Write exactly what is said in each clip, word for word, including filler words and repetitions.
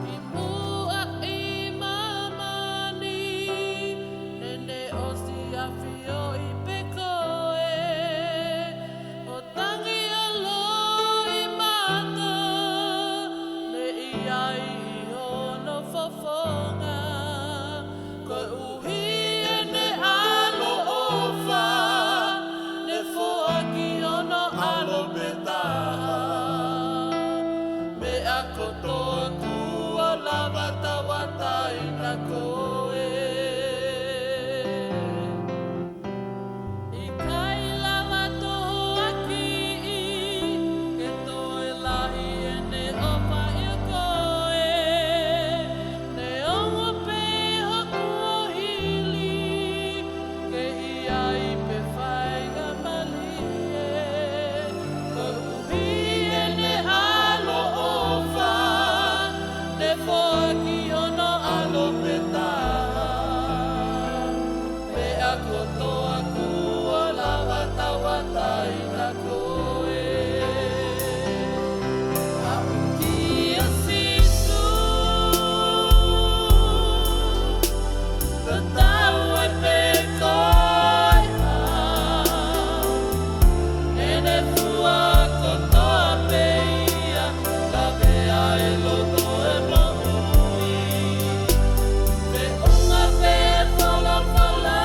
Ki muʻa ʻi māmani, neʻe ʻosi ʻafioʻi pē koe, ʻo tangi ʻa Loʻimata, neʻe ʻi ai ʻi hono fofonga. Koeʻuhi ʻene ʻaloʻofa, ne foaki hono ʻAlo pē taha. Meʻa kotoa kuo lava tauʻatāina koe. ʻIkai lava tohoakiʻi, ke toe lahi ʻene ʻofa ʻia koe. Neongo pē hoku ʻohili, ke ʻi ai pē faingamālie. Koeʻuhi ʻene ʻaloʻofa, ne foaki hono ʻAlo pē taha. Meʻa kotoa kuo lava tauʻatāina koe. Aʻu kia Sīsū, tatau ai pē ko e hā, ʻene fua kotoa pē ia, lavea e loto e moʻui. Feʻunga pē folofola,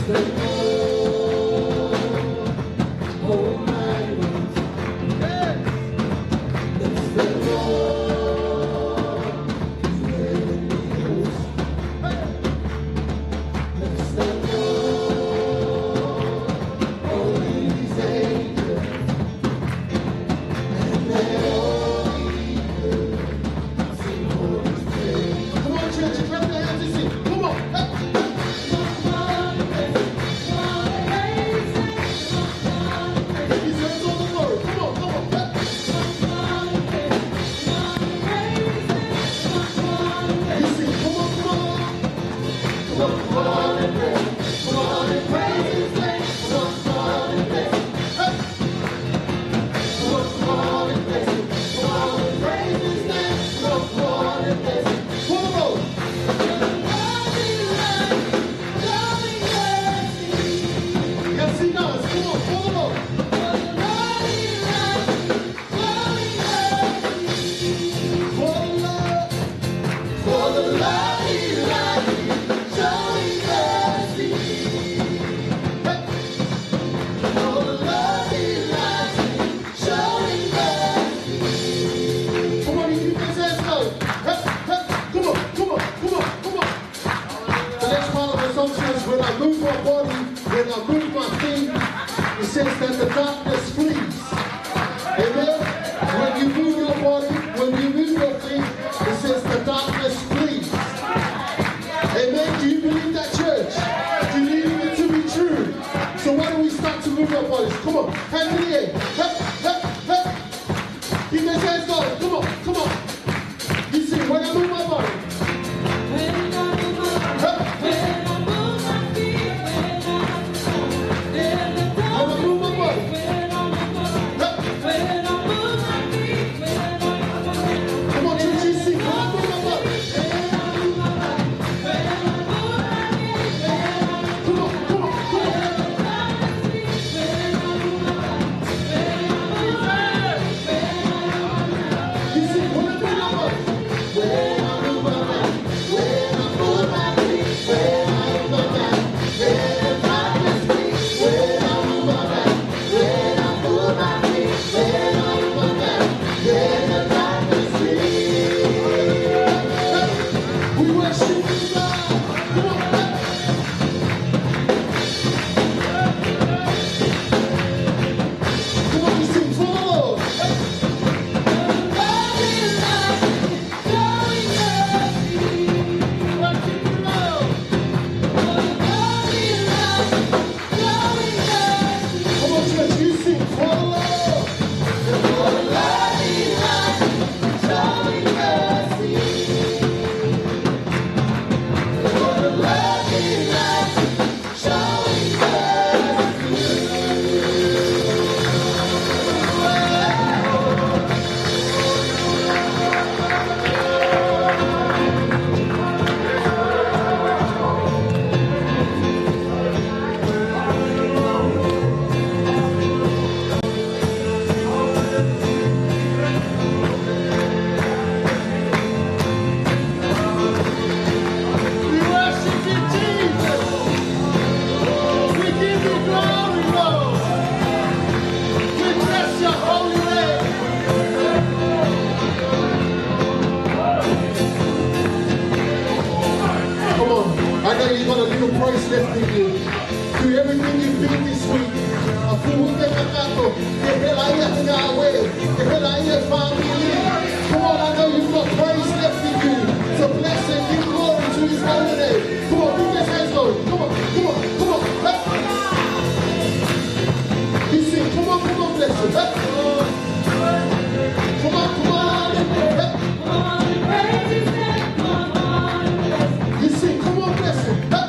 Come on, church, clap your hands and sing. Come on. Hey. He deserves all the glory. Come on, come on. Hey. You sing. Come on, come on. Come on, come on and praise. Come on and praise his name. Come on, come on and praise. Hey. Yes, he does. Come on, pull him up. For the Lord, for the Lord is right, showing mercy. Hey. For the Lord is right, showing mercy. Come on, you can say it. Hey, hey, come on, come on, come on, come on. The next part of the song says, "When I move my body, when I move my feet," it says that the darkness flees. Amen? When you move your body, when you move your feet, it says the darkness flees. Amen? Do you believe that, church? Do you believe it to be true? So why don't we start to move our bodies? Come on, hand in the air. Hep, hep, hep. Keep those hands going. Come on, come on. You sing, "When I move my body." Hep. When I move my body. Hep. Come on, church, you sing, "When I move my body." Come on, come on, come on. We worship you, God. Come on. Come on, you sing for the Lord. Come on, church, you sing for the Lord. We worship you, Jesus. We give you glory, Lord. We bless your holy name. Come on. I know you got a little praise left in you. Through everything you've been this week, a full weekend of battle, ke hela ai e ngāue, ke hela ai e fāmili. Come on, I know you've got praise left in you. So bless and give glory to his holy name. Come on, put your hands on. Come on, come on, come on. Hey. You sing, come on, come on, bless him. Hey. Come on, come on, hey. You sing, come on, bless him. Hey.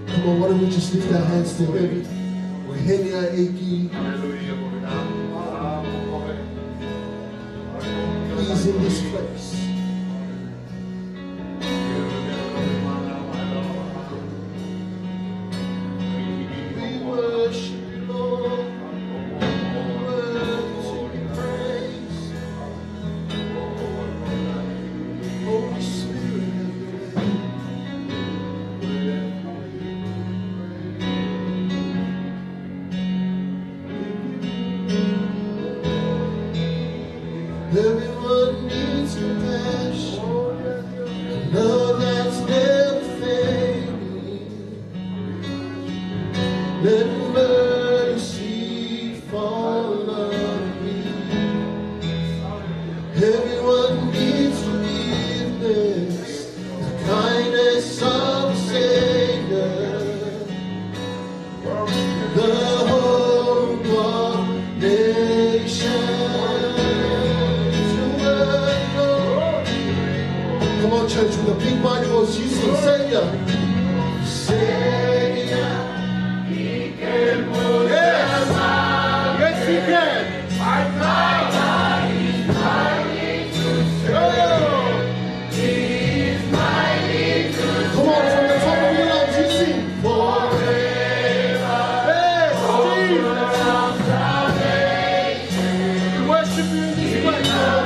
Come on, why don't we just lift our hands to heaven? ʻOku heni ʻa e ʻEiki. He's in this place. We worship you, Lord. Worthy to be praised. Holy Spirit, have your way. Everyone needs compassion. Love that's never failing. Let mercy fall on me. Everyone needs forgiveness. The kindness of a Savior. The hope of nations. Come on, church, with a big mighty voice, you sing, Savior. Savior, He can move. Yes. Yes, He can. My God is mighty to save. Oh. Come on, from the top of your lungs, you sing. Forever. Yes, Jesus. We worship you in this place, Lord.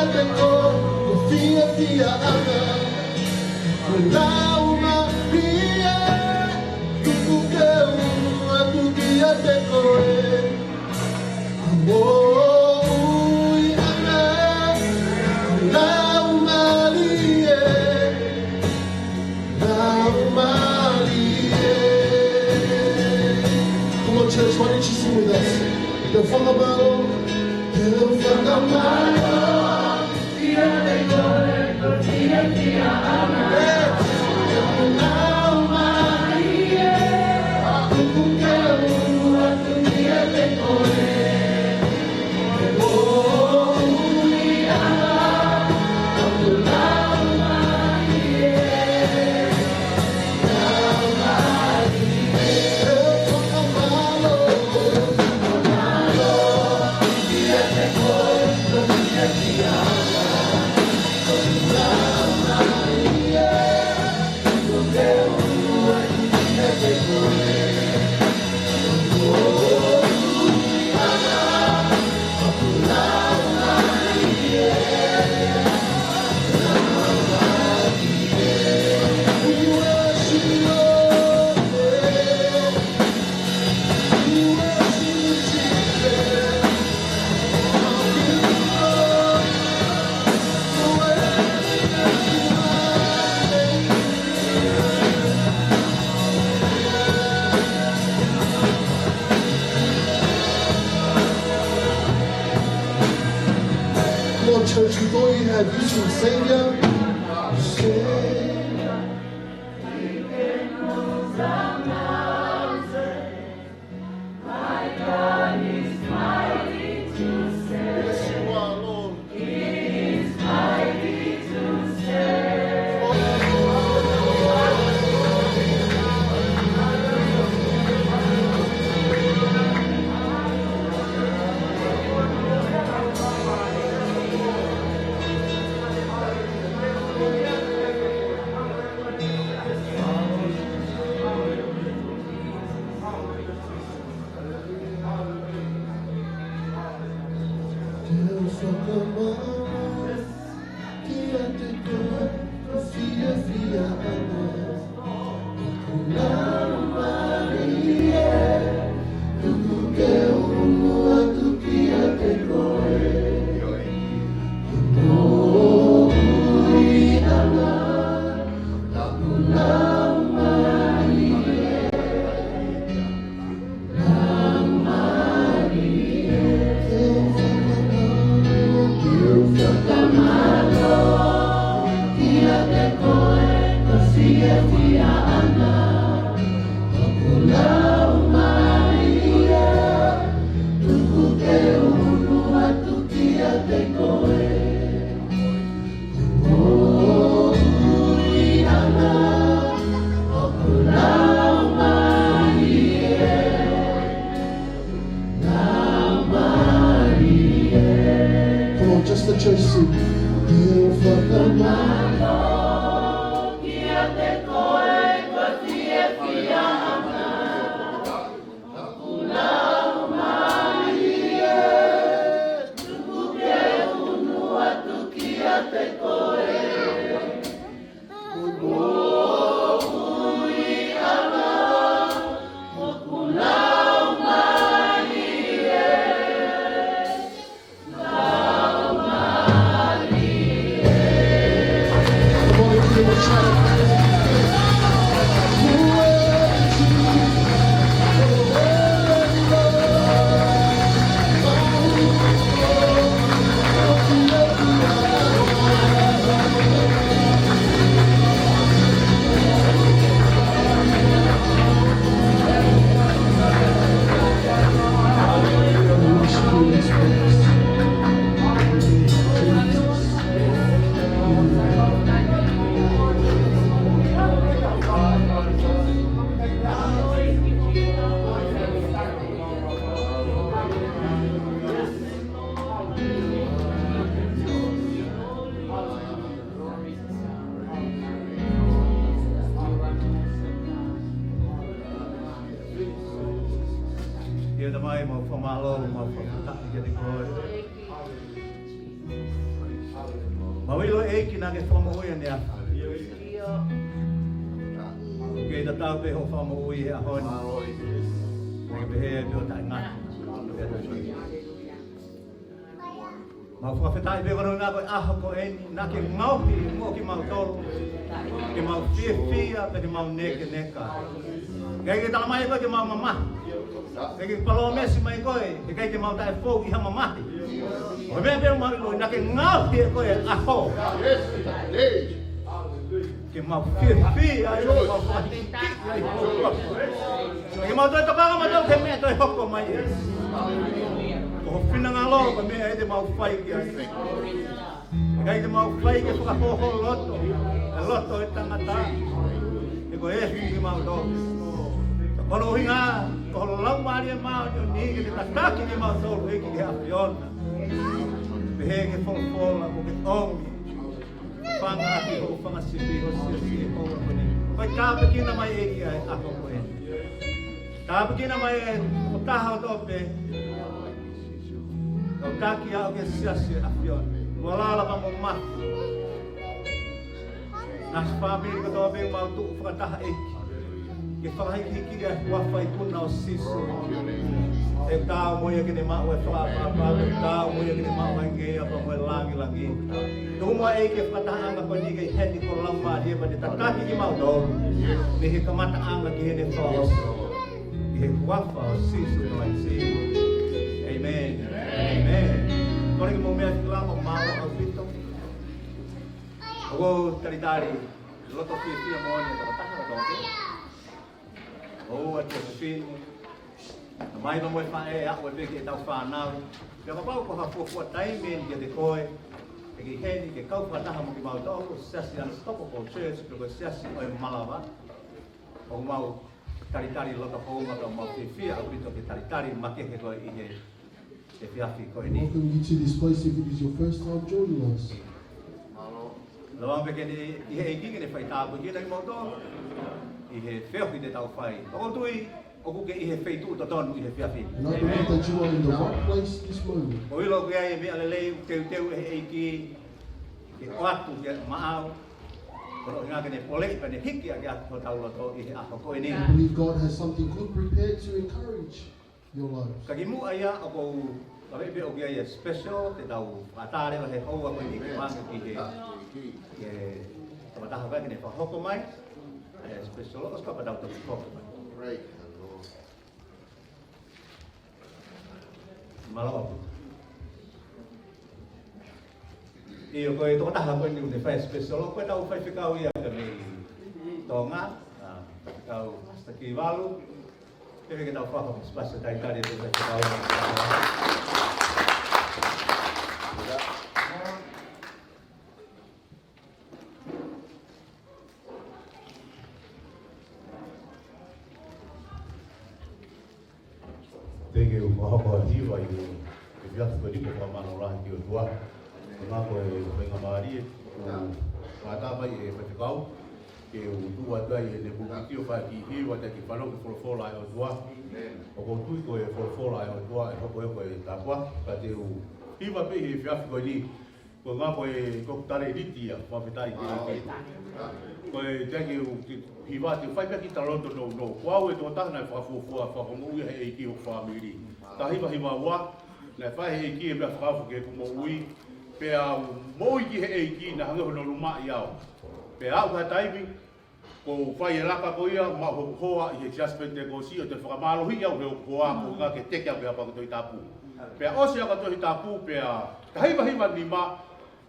Ko e fiefia ʻana, ko e laumālie, tuku ke ʻunu atu kiate koe. Ko e moʻui ʻana, ko e laumālie, laumālie. Come on, church, why don't you sing with us? Te u fakamālō, te u fakamālō kiate koe, ko e fiefia ʻana. Yes. Ko e laumālie, tuku ke ʻunu atu kiate koe. Come on, church, we thought you had risen Savior. Savior, you can move the mountain. My God is mighty to save. Yes, you are, Lord. He is mighty to save. Te u fakamālō kiate koe, ko e fiefia ʻana. Ko e laumālie, tuku ke ʻunu atu kiate koe. Ko e moʻui ʻana, ko e laumālie. Come on, just the church sing. ʻIo Tamai, mau fakamālō, mau fakafetaʻi kiate koe. ʻOku ʻilo ʻEiki naʻa ke fakamoʻui ʻanenai. Kei tatau pē hoʻo fakamoʻui he ʻaho ni. Naʻa ke pehē pē ʻo taʻengata. Mau fakafetaʻi pē koeʻuhi ko e ʻaho ko eni, naʻa ke ngaohi muʻa kimautolu ke mau fiefia pea ke mau nekeneka. ʻIkai ke tala mai koe ke mau mamahi. ʻIkai ke palōmesi mai koe, ʻikai ke mau taʻefou ʻi ha mamahi. Ko e meʻa pē mau ʻilo, naʻa ke ngaohi ʻe koe e ʻaho ke mau fiefia ai, ke mau fakahikihikiʻi ai. Ke mau toe tokanga mautolu ki he meʻa toe hoko mai. Ko ho finangalo ko e meʻa ʻe te mau fai ki ai. ʻIkai te mau fai ke fakahoho loto, e loto e tangata. He ko e ʻEiki kimautolu. Ko hono ʻuhinga, ko ho Laumālie Māʻoniʻoni ke te tataki kimautolu ʻEiki ki he ʻAfiona. Pehē ki he folofola ko e ʻomi. Fanga ʻaki hoʻo fanga sipi ʻo e siasi ʻo e ʻaho ni. Fai tāpuekina mai ʻEiki ʻa e ʻaho ko eni. Tāpuekina mai e tokotaha kotoa pē. Kau taki ʻa e siasi ʻo e ʻAfiona. Mo lala pea mo mafi. Ngaahi fāmili kotoa pē mau tuʻu fakataha ʻEiki. Ke fakahikihiki e huafa ikuna ʻo Sīsū. ʻE tau mo ia ke ne maʻu e fakaʻapaʻapa, ʻe tau mo ia ke ne maʻu e ngeia pea mo e langilangi. Tuku muʻa ʻEiki e fakatahaʻanga ko eni ki heni ko Laumālie pea ne tataki kimautolu. Mei he kamataʻanga ki heʻene fakaʻosi. ʻI he huafa ʻo Sīsū Kalaisi. ʻĒmeni. ʻĒmeni. Kole ke mou meʻa ki lalo, mālō ʻaupito. ʻOku ou talitali loto fiefia moʻoni e tokotaha kotoa pē. ʻOua te fefine. Tamai pea mo e faʻē, aʻu pē ki heʻetau fānau. Pea kapau ko ha fuofua taimi eni kiate koe, ʻe ki heni ke kau fakataha mo kimautolu, Siasi Untouchable Church, pe ko e siasi ʻo e malava. ʻOku mau talitali loto houngaʻia, mau fiefia ʻaupito ke talitali makehe koe ʻi he efiafi ko eni. Welcome you to this place if it is your first time joining us. Lava pē ke ne, ʻi he ʻEiki ke ne fai tāpuekina kimautolu ʻi he feohi te tau fai. ʻOku ou tui ʻoku ke ʻi he feituʻu totonu ʻi he efiafi ni. And I believe that you are in the right place this moment. ʻOku ou ʻilo ʻoku ʻi ai e meʻa lelei ʻoku teuteu ʻe he ʻEiki ke ʻoatu kiate kimautolu. Ko hono ʻuhinga ke ne poleʻi pea ne hiki ʻaki ʻa hotau loto ʻi he ʻaho ko eni. I believe God has something good prepared to encourage your lives. Ka kimuʻa ia ʻoku ou, ka ʻi ai pē ʻoku ʻi ai e special, te tau fakatale ʻo he houa ko eni ke vanga ki he, ki he tokotaha ko ē ke ne fakahoko mai e special, ʻosi ka pea tau toki hoko mai. Praise the Lord. Mālō. ʻIo, ko e tokotaha ko eni ʻoku ne fai special, ko ʻetau faifekau ia ka mei Tonga, ʻa, faifekau Pastor Kivalu. Pea ke tau fakaʻosi Pastor Taitari, ʻetau faifekau. Thank you, Mahopa Hiva, i he efiafi ko eni ko e fakamālō lahi ki he ʻOtua. Ko e ngaahi faingamālie, ʻoku fakataha mai e faifekau, ke u tuʻu atu ai ʻene pulpiti ʻo fai ki he hiva ʻo ke fanongo ki he folofola ʻa e ʻOtua. ʻOku ou tui ko e folofola ʻa e ʻOtua, ʻe hoko ia ko e tāpuaki, ka te u hiva pē ʻi he efiafi ko eni. Ko e ngaahi ko e, ko e tali liti ia, fakafetaʻi ki he ʻEiki. Ko e teki u ki, hiva te u fai pē ki he talanoa nounou. Ko au e tokotaha naʻe fakafuofua, fakamoʻui ʻe he ʻEiki hoku fāmili. Taha hiva hiva ua, naʻe fai ʻe he ʻEiki e meʻa fakaofo ki heʻeku moʻui. Pea u moʻui ki he ʻEiki, naʻe hangē hono lumaʻi au. Pea aʻu ki ha taimi, ʻoku ou fai e laka ko ia, maʻu hoku hoa ʻi he Siasi Penitekosi, ʻo toe fakamālohiʻi au ʻe hoku hoa, ko e ʻuhinga ke teke au ki he ʻapi ako Tohi Tapu. Pea ʻosi ʻapi ako Tohi Tapu, pea taha hiva hiva nima,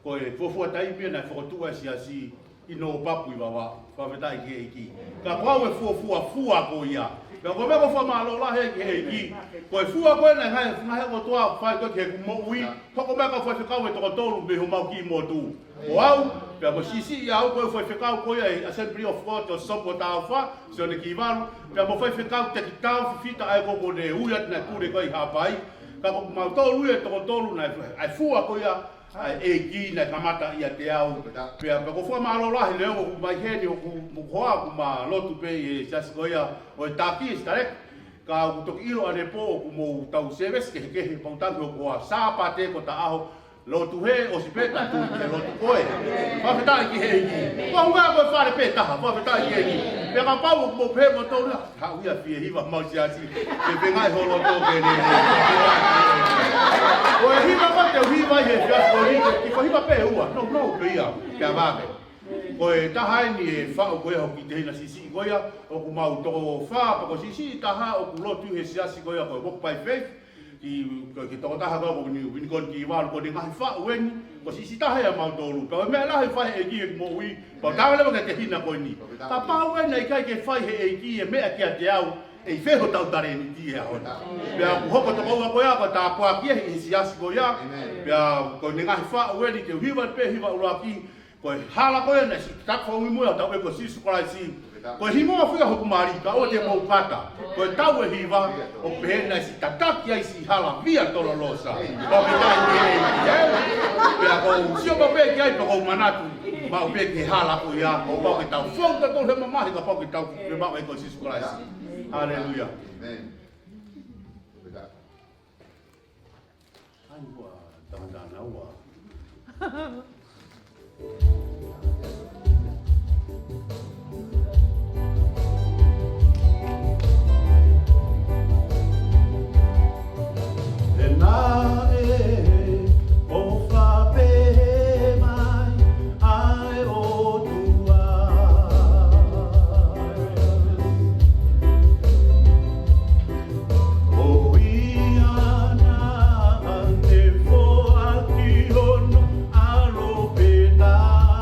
ko e fuofua taimi ia naʻe fokotuʻu ai e siasi ʻi Nōpapu ʻi Vavaʻu, fakafetaʻi ki he ʻEiki. Ka ko au e fuofua fua ko ia. Pea ko e meʻa ʻoku ou fakamālō lahi ai ki he ʻEiki. Ko e fua ko ē naʻe ngaahi, ngaahi ʻOtua fai ko ē ki heʻeku moʻui, hoko mai ko e faifekau ʻe toko tolu mei homau kiʻi motu. Ko au, pea mo e siʻisiʻi au ko e faifekau ko ia ʻi he Assembly of God ʻo Sopu ʻo Taufa, Sione Kivalu, pea mo e faifekau Tekitau Fifita ʻa ia ko ē ʻoku ne ui atu naʻe pule ko ē ʻi Haʻapai. Ka ko kimautolu ia ʻe toko tolu naʻe, ʻa e fua ko ia ʻa e ʻEiki naʻe kamata ʻiate au. Pea, pea ʻoku ou fakamālō lahi neongo ʻoku ʻikai ke u ʻi heni, ʻoku, mo e hoa ʻoku ma lotu pē ʻi he siasi ko ia ʻo e taki, Sister Lek. Ka ʻoku toki ʻilo ʻanepō ʻoku mou tau service kehekehe, pea u tangi hoku hoa, Sāpate ko e taʻaho, Lotu hē, ʻosi pē ta tui ki he lotu ko ē. Fakafetaʻi ki he ʻEiki. Ko e ʻuhinga ko e fale pē taha, fakafetaʻi ki he ʻEiki. Pea kapau ʻoku mou pehē ʻe moutolu, haʻu ia fie hiva homau siasi. Ke penga e holo tō ke ne. Ko e hiva ko ē te u hiva he siasi ko eni, kiʻi foʻi hiva pē ʻe ua. No, no, pē ia. Pea vave. Ko e taha eni e faʻu ko ia hoku kiʻi tehina siʻisiʻi ko ia, ʻoku mau toko fā, pea ko e siʻisiʻi taha ʻoku lotu he siasi ko ia ko e Walk by Faith, ki, ko e kiʻi tokotaha ko ia ko Vini, Vinikoni Kivalu, ko ʻene ngaahi faʻu eni, ko e siʻisiʻi taha ia ʻamautolu. Pea ko e meʻa lahi ʻoku fai he ʻEiki he moʻui, pea u tala leva ki he tehina ko eni. Kapau ʻe ʻikai ke fai he ʻEiki e meʻa kiate au, ʻe ʻi fē hotau talēniti he ʻaho ni? Pea ʻoku hoko tokoua ko ia, ko e tāpuaki ia he siasi ko ia. Pea ko ʻene ngaahi faʻu eni, te u hiva pē hiva ʻuluaki, ko e hala ko ia naʻe siʻi tataki, fakamuimui ʻa hotau ʻEiki ko Sīsū Kalaisi. Ko e hingoa foki ia hoku mali, ka ʻoua te mou kata. Ko e tau e hiva, ʻoku pehē naʻe siʻi tataki ai siʻi hala Via Dolorosa. Pea ko e taimi ē, pea ʻoku ou sio pē ki ai, pea ʻoku ou manatu maʻu pē ki he hala ko ia, pea ʻoku tau fou tautolu he mamahi, kapau ʻoku tau fiemaʻu e ʻEiki ko Sīsū Kalaisi. Haleluia. ʻĒmeni. Ai, ua, tangata naua. He naʻe ʻofa pehē mai ʻa e ʻOtua. ʻO ia naʻa ne foaki hono ʻAlo pē taha.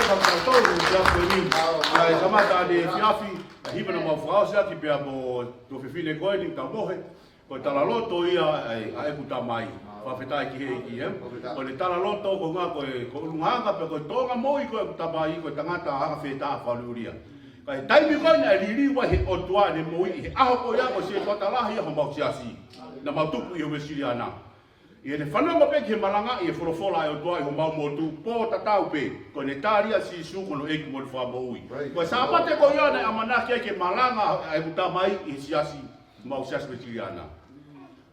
Tautolu, ʻi he efiafi ni. ʻA e kamata ʻa e efiafi, ʻa e hiva naʻa mau fakaʻosi ʻaki pea mo e tuofefine ko eni, Taumohe. Ko e talaloto ia ʻa e, ʻa ʻeku tamai. Fakafetaʻi ki he ʻEiki, ē? Ko ʻene talaloto, ko e ʻuhinga ko e, ko e ʻulungaanga pea ko e tōʻonga moʻui ko ē ʻeku tamai, ko e tangata anga fetaʻa fakaʻuliʻulia. Ka ʻi he taimi ko ē naʻe liliu ai ʻe he ʻOtua ʻene moʻui, ʻi he ʻaho ko ia ko e sētuata lahi ʻa homau siasi. Naʻa mau tupu ʻi he Uēsiliana. ʻI heʻene fanongo pē ki he malangaʻi ʻa e folofola ʻa e ʻOtua ʻi homau motu, pō tatau pē, ko ʻene tali ʻa Sīsū ko hono ʻEiki mo e Fakamoʻui. Praise the Lord. Ko e Sāpate ko ia naʻe ʻamanaki ai ke malanga ʻa ʻeku tamai ʻi he siasi, homau siasi Uēsiliana.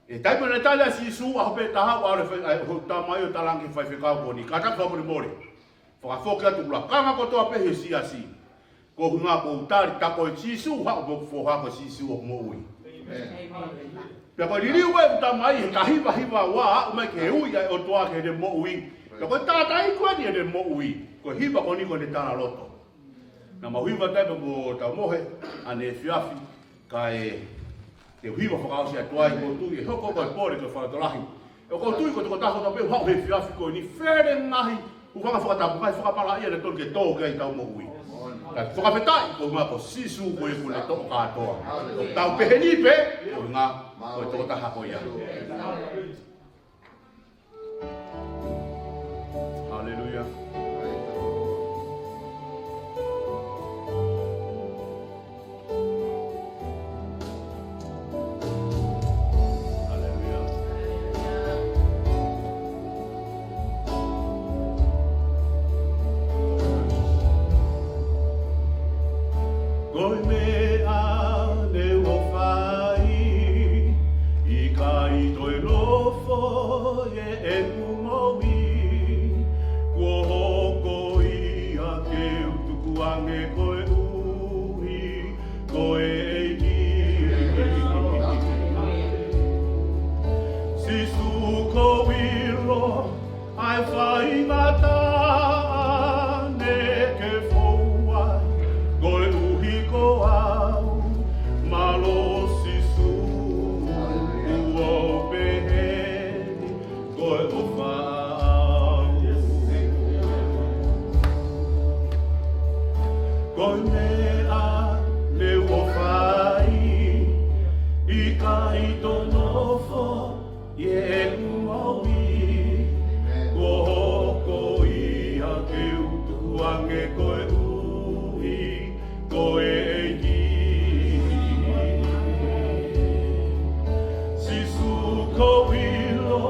ʻI he taimi naʻe tali ʻa Sīsū, ʻaho pē taha ʻalu e fai-, ʻa e, hoku tamai ʻo talaange ki he faifekau ko eni, kātaki fakamolemole. Fakafoki atu ʻeku lakanga kotoa pē he siasi. Ko e ʻuhinga ʻoku ou tali tā ko e Sīsū, haʻu mo e foha ko Sīsū ʻoku moʻui. Amen. Pea ko e liliu ʻa ʻeku tamai he taha hiva hiva ua, aʻu mai ki he ui ʻa e ʻOtua ki heʻene moʻui. Pea ko e taʻataʻi ko eni ʻene moʻui. Ko e hiva ko eni ko ʻene talaloto. Naʻa mau hiva taimi mo Taumohe, ʻaneefiafi, kae te u hiva fakaʻosi atu ai, ʻoku ou tui ʻe hoko ko e pole ko e fakalotolahi. ʻOku ou tui ko e tokotaha kotoa pē ʻoku haʻu he efiafi ko eni, fele ngaahi hūfanga fakatapu, ngaahi fakamalaʻia naʻe tonu ke tō ki ai ʻetau moʻui. Kae fakafetaʻi ko e ʻuhinga ko Sīsū ko ia kuo ne toʻo kātoa. Tau pehē ni pē, ko e ʻuhinga ko e tokotaha ko ia. Haleluia. Haleluia. Ko e meʻa naʻá ku fai, ʻikai toe nofo ia ʻi heʻeku moʻui, kuo hoko ia ke u tukuange koeʻuhi ko e ʻEiki. Sīsū ʻoku ou ʻilo ʻa e faingataʻa naʻá ke fou ai, koeʻuhi ko au, mālō Sīsū, ʻoku ou pehē ni, ko e ʻofa ʻaʻau. Ko e meʻa naʻá ku fai, ʻikai toe nofo ia ʻi heʻeku moʻui, kuo hoko ia ke u tukuange koeʻuhi ko e ʻEiki. Sīsū ʻoku ou ʻilo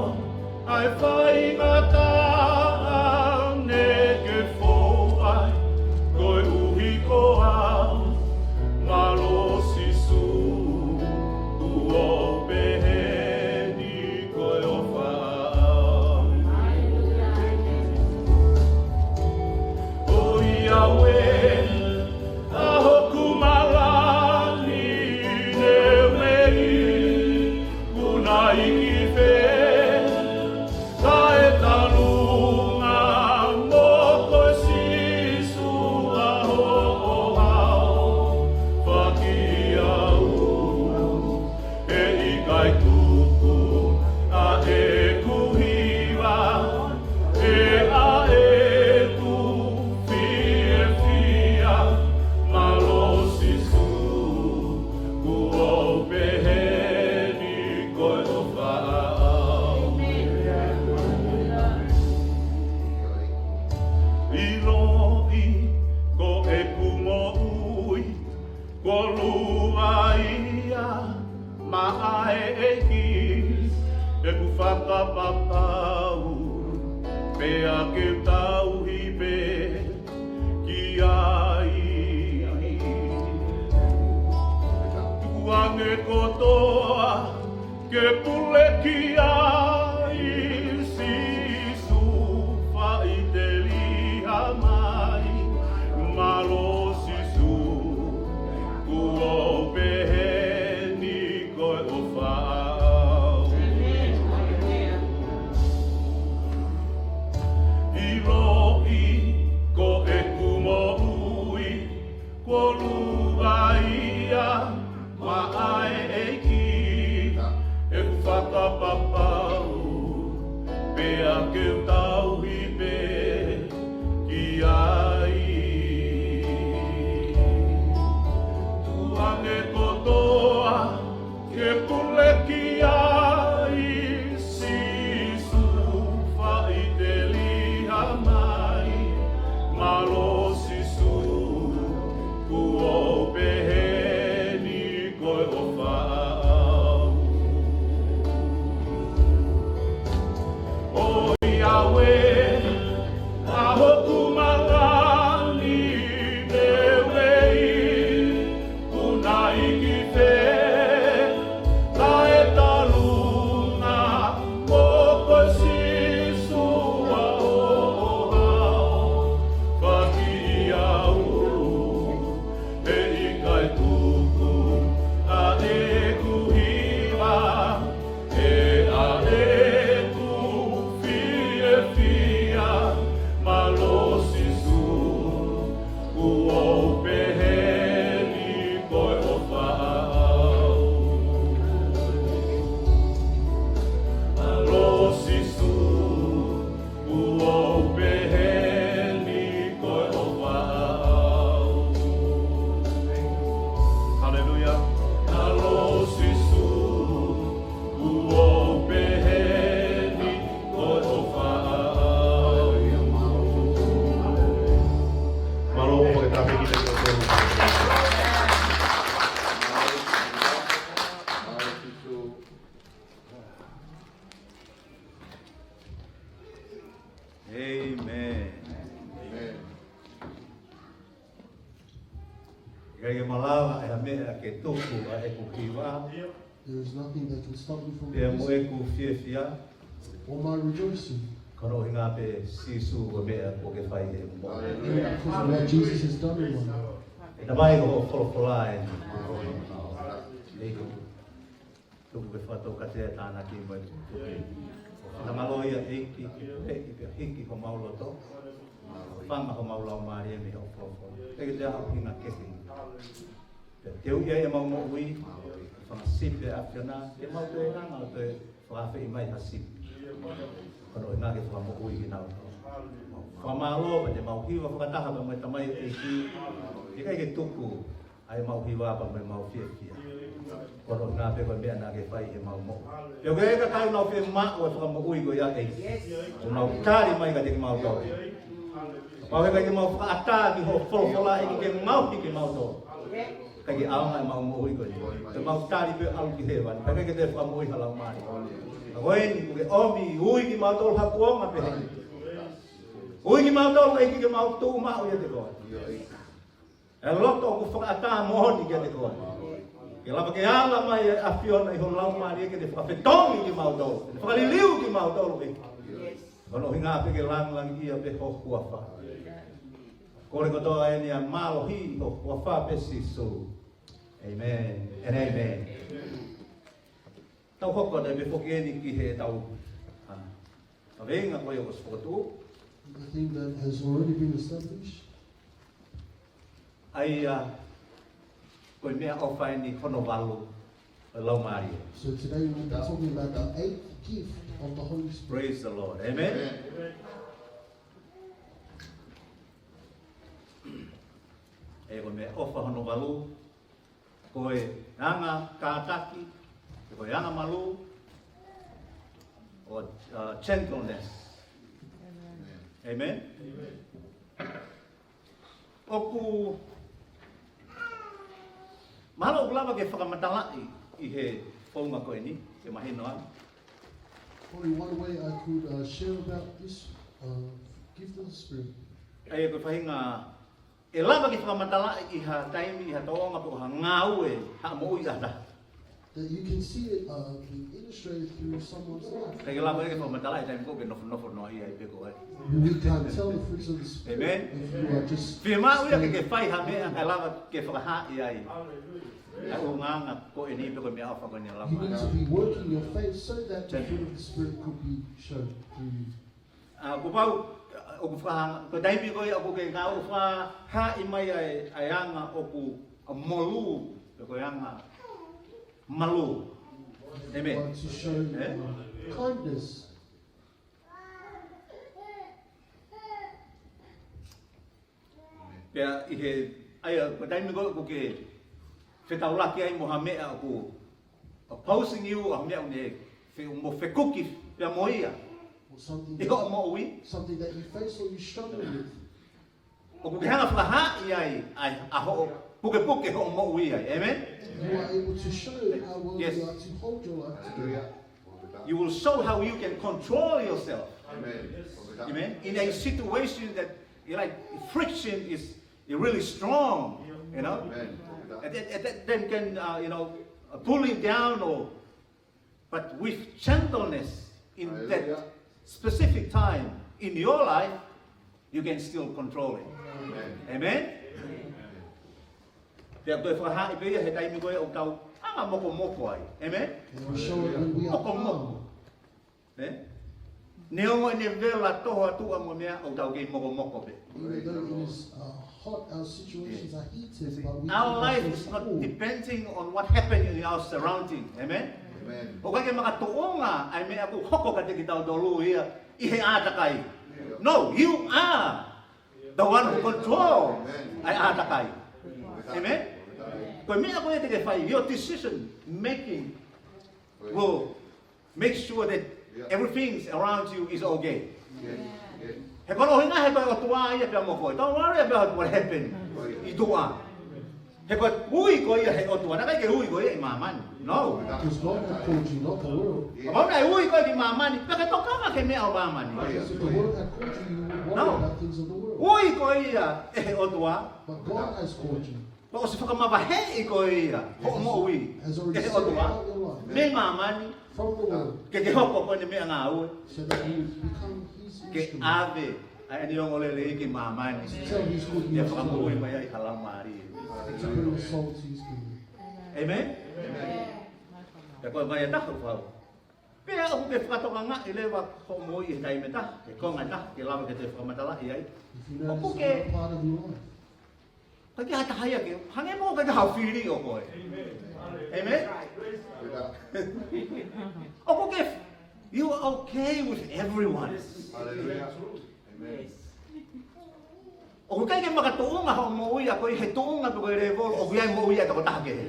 ʻa e faingataʻa naʻá ke fou ai, koeʻuhi ko au, mālō Sīsū, ʻoku ou pehē ni, ko e ʻofa ʻaʻau. ʻOiauē, ʻa hoku malani neonei kuo na iiki fē, kae talu ange mo koe Sīsū ʻa hoʻo ʻofa kiate au. ʻE ʻikai tuku ʻa ʻeku hiva, ʻe ʻa ʻeku fiefia, mālō Sīsū, ʻoku ou pehē ni, ko e ʻofa ʻaʻau. ʻIloʻi ko ʻeku moʻui, kuo lua ia maʻa e ʻEiki, ʻeku fakapapau, pea ke u tauhi pē ki ai. Tukuange kotoa ke pule ki ai, Sīsū, faʻiteliha mai, mālō Sīsū, ʻoku ou pehē ni, ko e ʻofa ʻaʻau. ʻIloʻi ko ʻeku moʻui, kuo lua ia maʻa e ʻEiki, ʻeku fakapapau, pea ke u tauhi pē ki ai. Hoku malani ne vei, kunaiki fē, tae talunga, ko koe Sīsū ʻa ʻoʻo hao, faki au, he ʻikai tuku ʻa ʻeku hiva, he ʻa ʻeku fiefia, mālō Sīsū, kuo u pehē ni ko e ʻofa au. Mālō Sīsū, kuo u pehē ni ko e ʻofa au. Haleluia. Mālō Sīsū, kuo u pehē ni ko e ʻofa au. Mālō ʻofa ke tāpuekina kitautolu. ʻĒmeni. ʻIkai ke malava ʻe ha meʻa ke tuku ʻa ʻeku hiva, There is nothing that can stop me from pea mo rejoicing ʻeku fiefia, or my rejoicing. Ko hono ʻuhinga pē Sīsū ko e meʻa kuo ke fai he mo. Hallelujah. Because of what Jesus has done in my life. ʻE Tamai, ko hoʻo folofola eni. Thank you. Tuku ke fakatoukatea e tānaki mo e tuku. Finangalo ia ʻEiki, ke ʻEiki pea hiki homau loto. Fanga homau laumālie mei hoʻo folofola. Teʻeki te au hinga kehe. Pea teuʻi ai ʻemau moʻui, fanga sipi ʻa e ʻAfiona, ke mau toe hanga ʻo toe fakaafeʻi mai ha sipi. Ko hono ʻuhinga ke fakamoʻui kinautolu. Fakamālō, pea te mau hiva fakataha pea mo e Tamai ʻEiki. ʻIkai ke tuku ʻa ʻemau hiva pea mo ʻemau fiefia. Ko hono ʻuhinga pē ko e meʻa naʻa ke fai heʻemau moʻui. Pea ʻoku ʻikai ke nau fiemaʻu e fakamoʻui ko ia ʻEiki. Kuo nau tali mai kiate kimautolu. Kapau he ʻikai te mau fakaʻatā ki hoʻo folofola ʻEiki ke ngaohi kimautolu, ʻikai ke ʻaonga ʻemau moʻui ko eni. Te mau tali pē ʻalu ki hēvani. Pea ʻikai ke toe fakamoʻui ha laumālie. Ka ko eni kuo ke ʻomi, ui kimautolu ha kuonga pehē ni. Ui kimautolu ʻEiki ke mau tuʻu maʻu ʻiate koe. ʻE loto ʻoku fakaʻatā moʻoni kiate koe. Ke lava ke ala mai e ʻAfiona ʻi ho laumālie ke ne fakafetongi kimautolu, ke ne fakaliliu kimautolu ʻEiki. Ko hono ʻuhinga pē ke langilangiʻia pē ho huafa. Kole kotoa eni ʻa e mālohi ʻo ho huafa pē Sīsū. ʻĒmeni. And ʻēmeni. Tau hoko atu pē foki eni ki heʻetau, ah, kaveinga ko ia ʻoku ʻosi fokotuʻu. The thing that has already been established. ʻA ia, ko e meʻaʻofa eni hono valu ʻo e Laumālie. So today we'll be talking about the eighth gift of the Holy Spirit. Praise the Lord. Amen. Amen. ʻE ko e meʻaʻofa hono valu, ko e anga kātaki, ko e anga malū, ʻo, uh, gentleness. Amen. ʻOku mahalo ʻoku lava ke fakamatalaʻi ʻi he founga ko eni, ke mahino ai. Probably one way I could, uh, share about this, uh, gift of the Spirit. ʻA ia ko e faʻahinga ʻe lava ke fakamatalaʻi ʻi ha taimi, ʻi ha tōʻonga pe ko ha ngāue, ha moʻui ʻa ha taha. That you can see it, uh, being illustrated through someone's life. Ka ʻikai ke lava ke fakamatalaʻi taimi ko ē ke nofonofo noa ia ʻi he peko ai. We can't tell the fruits of the Spirit. Amen. If you are just Fiemaʻu ia ke ke fai ha meʻa, kae lava ke fakahaaʻi ai ʻa e ʻulungaanga ko eni pe ko e meʻaʻofa ko eni ʻa e Laumālie. You need to be working your faith so that the fruit of the Spirit could be shown through you. ʻA, kuo pau, ʻoku fakahanga, ko e taimi ko ia ʻoku ke ngāue fakahaaʻi mai ai ʻa e anga ʻoku molū, pe ko e anga malū. Amen. Want to show, eh? Uh, kindness. Pea ʻi he, ʻa ia, ko e taimi ko ē ʻoku ke fetaulaki ai mo ha meʻa ʻoku opposing you, ha meʻa ʻoku ne fe-, mo fekuki pea mo ia. Or something ʻI hoʻo moʻui. Something that you face or you struggle with. ʻOku ke hanga fakahaaʻi ai, ʻa e, ʻa hoʻo, pukepuke hoʻo moʻui ai. Amen? You are able to show how well Yes. you are to hold your life together. You will show how you can control yourself. Amen. Amen. In a situation that, you know, like, friction is really strong, you know, and that, and that then can, uh, you know, uh, pulling down, or, but with gentleness in that specific time in your life, you can still control it. Amen. Pea toe fakahā pē ia he taimi ko ē ʻoku tau anga mokomoko ai. Amen. And we show it when we are calm. Mokomoko. Eh? Neongo ʻene vela toho atu ʻa mo e meʻa, ʻoku tau kei mokomoko pē. Even though it is, uh, hot, our situations are heated, but we keep ourselves cool. Our life is not depending on what happened in our surrounding. Amen? Amen. ʻOku ʻikai ke makatuʻunga ʻa e meʻa ʻoku hoko kiate kitautolu ia ʻi he ʻātakai. No, you are the one who control ʻa e ʻātakai. Amen? Ko e meʻa ko ē te ke fai, your decision making will make sure that everything around you is okay. He ko hono ʻuhinga he ko e ʻOtua ia pea mo koe. Don't worry about what happened ʻi tuʻa. He ko e ui koe ia he ʻOtua. Naʻe ʻikai ke ui koe ia ʻi māmani. No. Because God had called you, not the world. Kapau naʻe ui koe ki māmani, pea ke tokanga ki he meʻa ʻo māmani. Because if the world had called you, you would worry about things of the world. Ui koe ia ʻe he ʻOtua. But God has called you. Pea ʻosi fakamavaheʻi koe ia hoʻo moʻui ʻe he ʻOtua mei māmani, ke ke hoko ko ʻene meʻangāue, ke ʻave ʻa ʻene ongoongolelei ki māmani, ke fakamoʻui mai ai ha laumālie. Amen? Pea ko e meʻa ʻe taha ʻoku fau. Pea ʻoku ke fakatokangaʻi leva hoʻo moʻui he taimi ʻe taha, he konga ʻe taha, ke lava ke toe fakamatalaʻi ai. ʻOku ke ʻikai ke ʻi ai ha taha ia ke, hangē pē ʻoku ʻikai ke ʻi ai ha fili ʻo koe. Amen? ʻOku ke, you are okay with everyone. ʻOku ʻikai ke makatuʻunga hoʻo moʻui ʻa koe he tuʻunga pe ko e lēvolo ʻoku ʻi ai e moʻui ʻa e tokotaha kehe.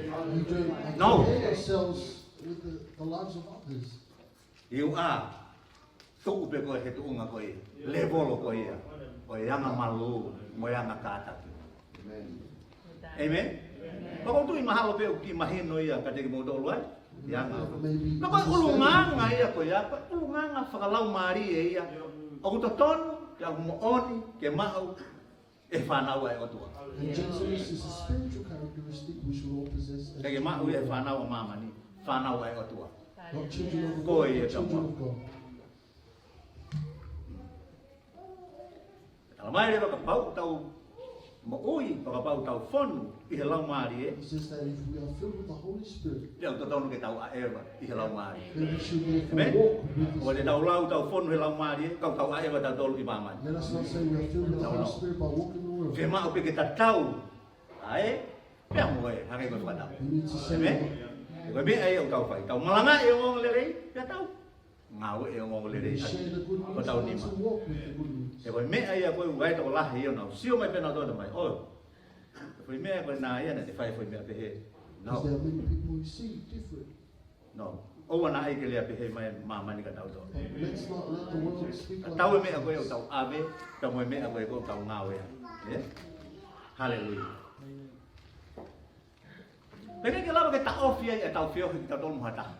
No. You are. Tuʻu pē koe he tuʻunga ko ia, lēvolo ko ia ʻo e angamalū mo e anga kātaki. Amen? Pea ʻoku ou tui mahalo pē ʻoku kiʻi mahino ia kiate kimoutolu ai, ʻi he anga. Pea ko e ʻulungaanga ia ko ia, ko e ʻulungaanga fakalaumālie ia ʻoku totonu, ʻoku moʻoni ke maʻu ʻe he fānau ʻa e ʻOtua. And gentleness is a spiritual characteristic we should all possess as children of God. ʻIkai ke maʻu ia ʻe he fānau ʻa māmani, fānau ʻa e ʻOtua. Not children of the world, but children of God. Ko ia pea mo. Talamai leva kapau ʻoku tau moʻui, pea kapau ʻoku tau fonu ʻi he Laumālie, He says that if we are filled with the Holy Spirit, pea ʻoku totonu ke tau ʻaʻeva ʻi he Laumālie. Then we should therefore walk with the Spirit. Amen? ʻOua te tau lau ʻoku tau fonu he Laumālie, ka ʻoku tau ʻaʻeva tautolu ʻi māmani. Let us not say we are filled with the Holy Spirit by walking the world. Fiemaʻu pē ke tatau ʻa e, pea mo e, hangē ko e fakatau. We need to say, Amen? Ko e meʻa ia ʻoku tau fai. Tau malangaʻi e ongoongolelei, pea tau ngāueʻi e ongoongolelei ʻaki hotau nima. He ko e meʻa ia ko e ʻoku ʻi ai e tokolahi ia ʻoku nau sio mai pea nau toe mai, ʻo, ko e meʻa ko ena ia naʻe fai ko e meʻa pehē. No. Because there are many people who see it different. No. ʻOua naʻa ʻai ke lea pehē mai māmani kia tautolu. Let's not let the world speak like that. Tatau e meʻa ko ē ʻoku tau ʻave, tatau mo e meʻa ko ē ʻoku tau ngāueʻi. Yeah? Hallelujah. Pea ʻikai ke lava ke taʻofi ai ʻetau feohi kitautolu mo ha taha.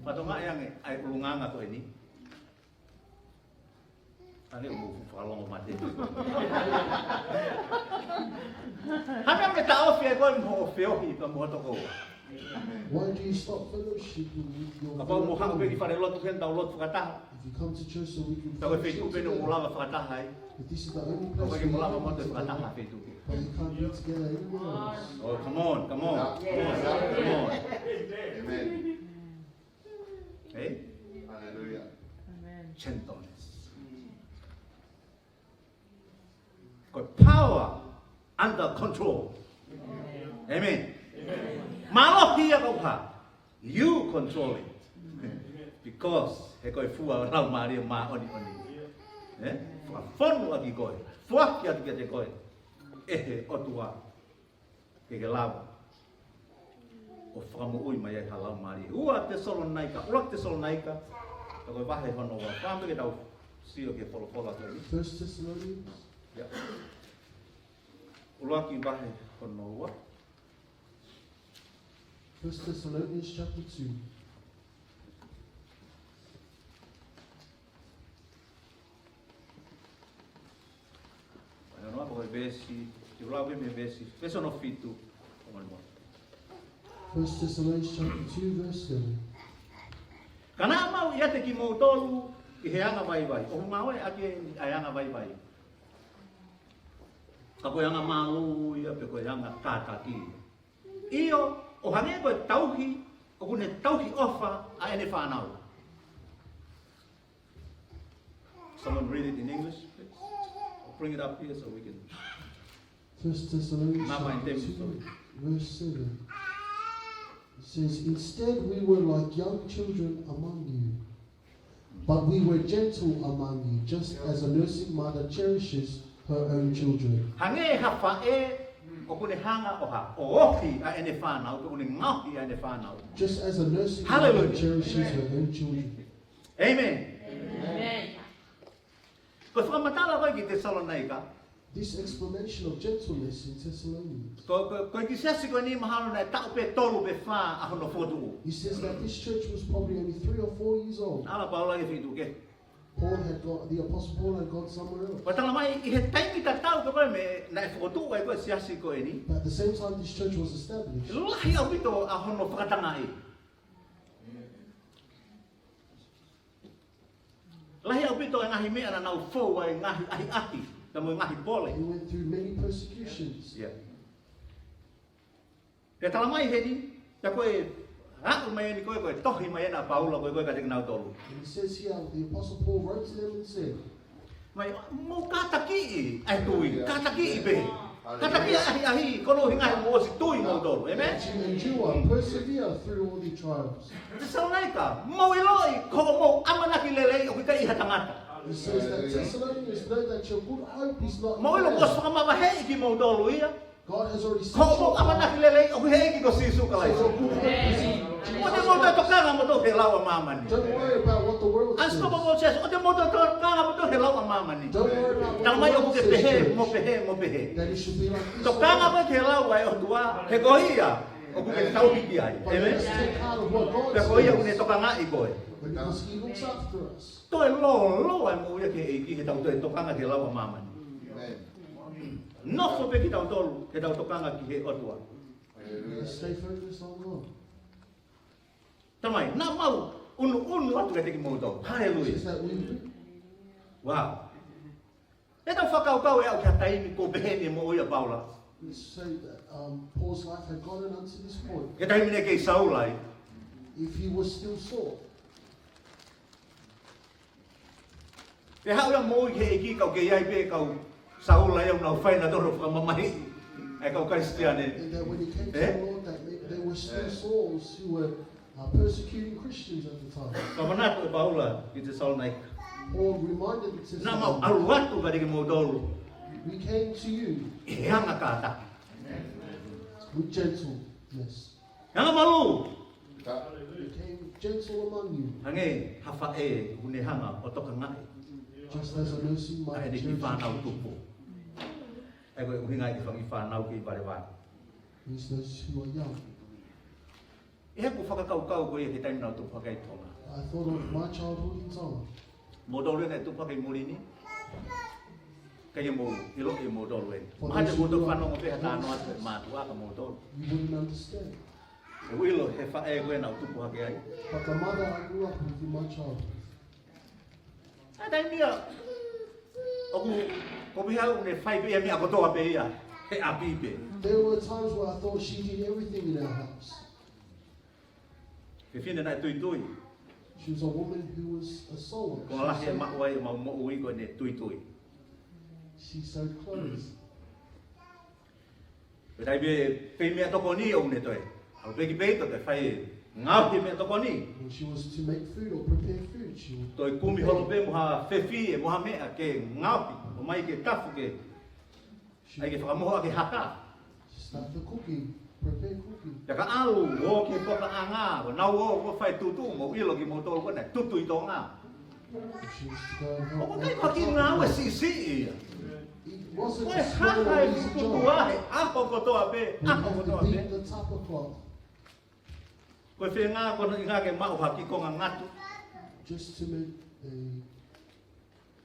Fakatokangaʻi ange ʻa e ʻulungaanga ko eni. Hangē ʻoku mou fakalongo mate. Hangē ʻoku ke taʻofi ai koe mo hoʻo feohi pea mo ho tokoua. Why do you stop fellowship with your fellow believers? Kapau ʻoku mou haʻu pē ki falelotu ke tau lotu fakataha. If you come to church so we can fellowship together, Pea ko e feituʻu pē ʻoku mou lava fakataha ai. If this is the only place we can come together, Pea ʻoku ʻikai ke mou lava mo toe fakataha feituʻu kehe. But you can't be together anywhere else. Oh, come on, come on, come on, come on. Amen. Eh? Hallelujah. Amen. Gentleness. Ko e power under control. Amen. Mālohi ia ʻoku hā. You control it. Because he ko e fua ʻo e Laumālie Māʻoniʻoni. Eh? Fakafonu ʻaki koe. Foaki atu kiate koe ʻe he ʻOtua. Ke ke lava ʻo fakamoʻui mai ai ha laumālie. Ua Tesalonaika, ʻuluaki Tesalonaika, ka ko e vahe hono ua. Fāmili ke tau sio ki he folofola ko eni. First Thessalonians. Yeah. ʻUluaki vahe hono ua. First Thessalonians chapter two. Veesi, te u lau pē mei he veesi, veesi hono fitu. Come on, come on. First Thessalonians chapter two, verse seven. Ka naʻa mau ʻiate kimoutolu ʻi he anga vaivai. ʻOku ngāueʻaki ʻa e anga vaivai. Ka ko e anga mālō ia pe ko e anga kātaki. ʻIo, ʻo hangē ko e tauhi, ʻoku ne tauhi ʻofa ʻa ʻene fānau. Someone read it in English, please. Or bring it up here so we can. First Thessalonians Not my chapter name, two, sorry. Verse seven. It says, "Instead, we were like young children among you, but we were gentle among you, just as a nursing mother cherishes her own children." Hangē ha faʻē ʻoku ne hanga ʻo ha, ʻo ohi ʻa ʻene fānau, ʻoku ne ngaohi ʻa ʻene fānau. Just as a nursing mother Hallelujah. Cherishes her own children. Amen. Amen. Ko e fakamatala ko ē ki Tesalonaika. This explanation of gentleness in Thessalonians. Ko, ko, ko e kiʻi siasi ko eni mahalo naʻe taʻu pē tolu pe fā ʻa hono fokotuʻu. He says that this church was probably only three or four years old. Ala Paula ke fitu ke. Paul had got, the Apostle Paul had gone somewhere else. Ko e tala mai ʻi he taimi tatau ko ē mei he naʻe fokotuʻu ai ko ē siasi ko eni. But at the same time this church was established, Lahi ʻaupito ʻa hono fakatangaʻi. Lahi ʻaupito e ngaahi meʻa naʻa nau fou ai, ngaahi ʻahiʻahi, ka mo e ngaahi pole. He went through many persecutions. Yeah. Pea tala mai heni, ka ko e aʻu mai eni ko ē, ko e tohi mai ena ʻa Paula ko ē, ko ē kiate kinautolu. And he says here, the Apostle Paul wrote to them and said, Mai, mou kātakiʻi ʻa e tui, kātakiʻi pē. Kātakiʻi ʻa e ʻahiʻahi, ko hono ʻuhinga he mou ʻosi tui moutolu. Amen? That you endure, persevere through all the trials. Tesalonaika, mou ʻiloʻi, ko hoʻomou ʻamanaki lelei ʻoku ʻikai ʻi ha tangata. He says that Thessalonians know that your good hope is not in man. Mou ʻilo kuo ʻosi fakamavaheʻi kimoutolu ia. God has already set you apart. Ko hoʻomou ʻamanaki lelei ʻoku ʻi he ʻEiki ko Sīsū Kalaisi. So your good hope is in Jesus Christ. ʻOua te mou toe tokanga moutolu ki he lau ʻa māmani. Don't worry about what the world says. Unstoppable Church, ʻoua te mou toe tokanga moutolu ki he lau ʻa māmani. Don't worry about what the world says, church. Tala mai ʻoku ke pehē, mo pehē, mo pehē. That it should be like this. Tokanga mai ki he lau ʻa e ʻOtua, he ko ia ʻoku ke tauhi ki ai. Amen? But let us take heart of what God says. Pea ko ia ʻoku ne tokangaʻi koe. Because he looks after us. Toe lōloa e moʻui ʻa e ʻEiki, he tau toe tokanga ki he lau ʻa māmani. Amen. Nofo pē kitautolu, he tau tokanga ki he ʻOtua. Let us stay focused on God. Tala mai, naʻa mau ʻunuʻunu atu kiate kimoutolu. Hallelujah. Says that we Wow. Te tau fakakaukau ʻe aʻu ki ha taimi kuo pehē ni e moʻui ʻa Paula. Let's say that, um, Paul's life had gotten unto this point. Ki he taimi naʻe kei Saula ai. If he was still Saul. Pea haʻu ia ʻo moʻui ki he ʻEiki, kau kei ʻi ai pē kau Saula ia ʻoku nau fai nautolu fakamamahiʻi ʻa e kau Kalisitiane. And that when he came to the Lord, that they, they were still Sauls who were, uh, persecuting Christians at the time. Ka manatu ʻe Paula ki Tesalonaika. Paul reminded the Thessalonians, naʻa mau ʻalu atu kiate kimoutolu. We came to you ʻi he anga kātaki. With gentleness. Anga malū. Became gentle among you. Hangē ha faʻē ʻoku ne hanga ʻo tokangaʻi. Just as a nursing mother cherishes her children. ʻA ʻene kiʻi fānau tupu. ʻA ia ko e ʻuhinga ʻa e kiʻi fānau kei valevale. Means those who are young. ʻI heʻeku fakakaukau ko ia ki he taimi naʻa ku tupu hake ai ʻi Tonga. I thought of my childhood in Tonga. Moutolu ē naʻe tupu hake ʻi muli ni. ʻIkai ke mou ʻiloʻi moutolu ē. For those who are young, of course, you wouldn't understand. Mahalo te mou toe fanongo pē ha talanoa ʻa e mātuʻa kia moutolu. ʻOku ʻilo he faʻē ko ē naʻa ku tupu hake ai. But the mother I grew up with in my childhood. ʻA e taimi ia, ʻoku, ʻoku pehē ʻoku ne fai pē ia meʻa kotoa pē ia he ʻapi pē. There were times where I thought she did everything in our house. Fefine naʻe tuitui. She was a woman who was a sower. Ko e lahi e maʻu ai ʻemau moʻui ko ʻene tuitui. She sewed clothes. Pea taimi ʻe fai meʻatokoni ʻoku ne toe ʻalu pē ki peito ke fai e ngaohi meʻatokoni. When she was to make food or prepare food, she would prepare. Toe kumi holo pē mo ha fefi ʻe mo ha meʻa ke ngaohi, ʻomai ke tafu ke ʻai ke fakamoho ʻaki e haka. Start the cooking, prepare cooking. Pea ka ʻalu, ō ki he pokaʻanga, ʻo nau ō, ō fai tutu, mou ʻilo kimoutolu ko ē naʻe tutu ʻi Tonga. She was to go and help. ʻOku ʻikai ko ha kiʻi ngāue siʻisiʻi ia. It wasn't a small or easy job. Ko e haka e tutu ʻa e ʻaho kotoa pē, ʻaho kotoa pē. We'd have to beat the tapa cloth. Ko e feinga ko ē naʻe ʻikai ke maʻu ha kiʻi konga ngatu. Just to make a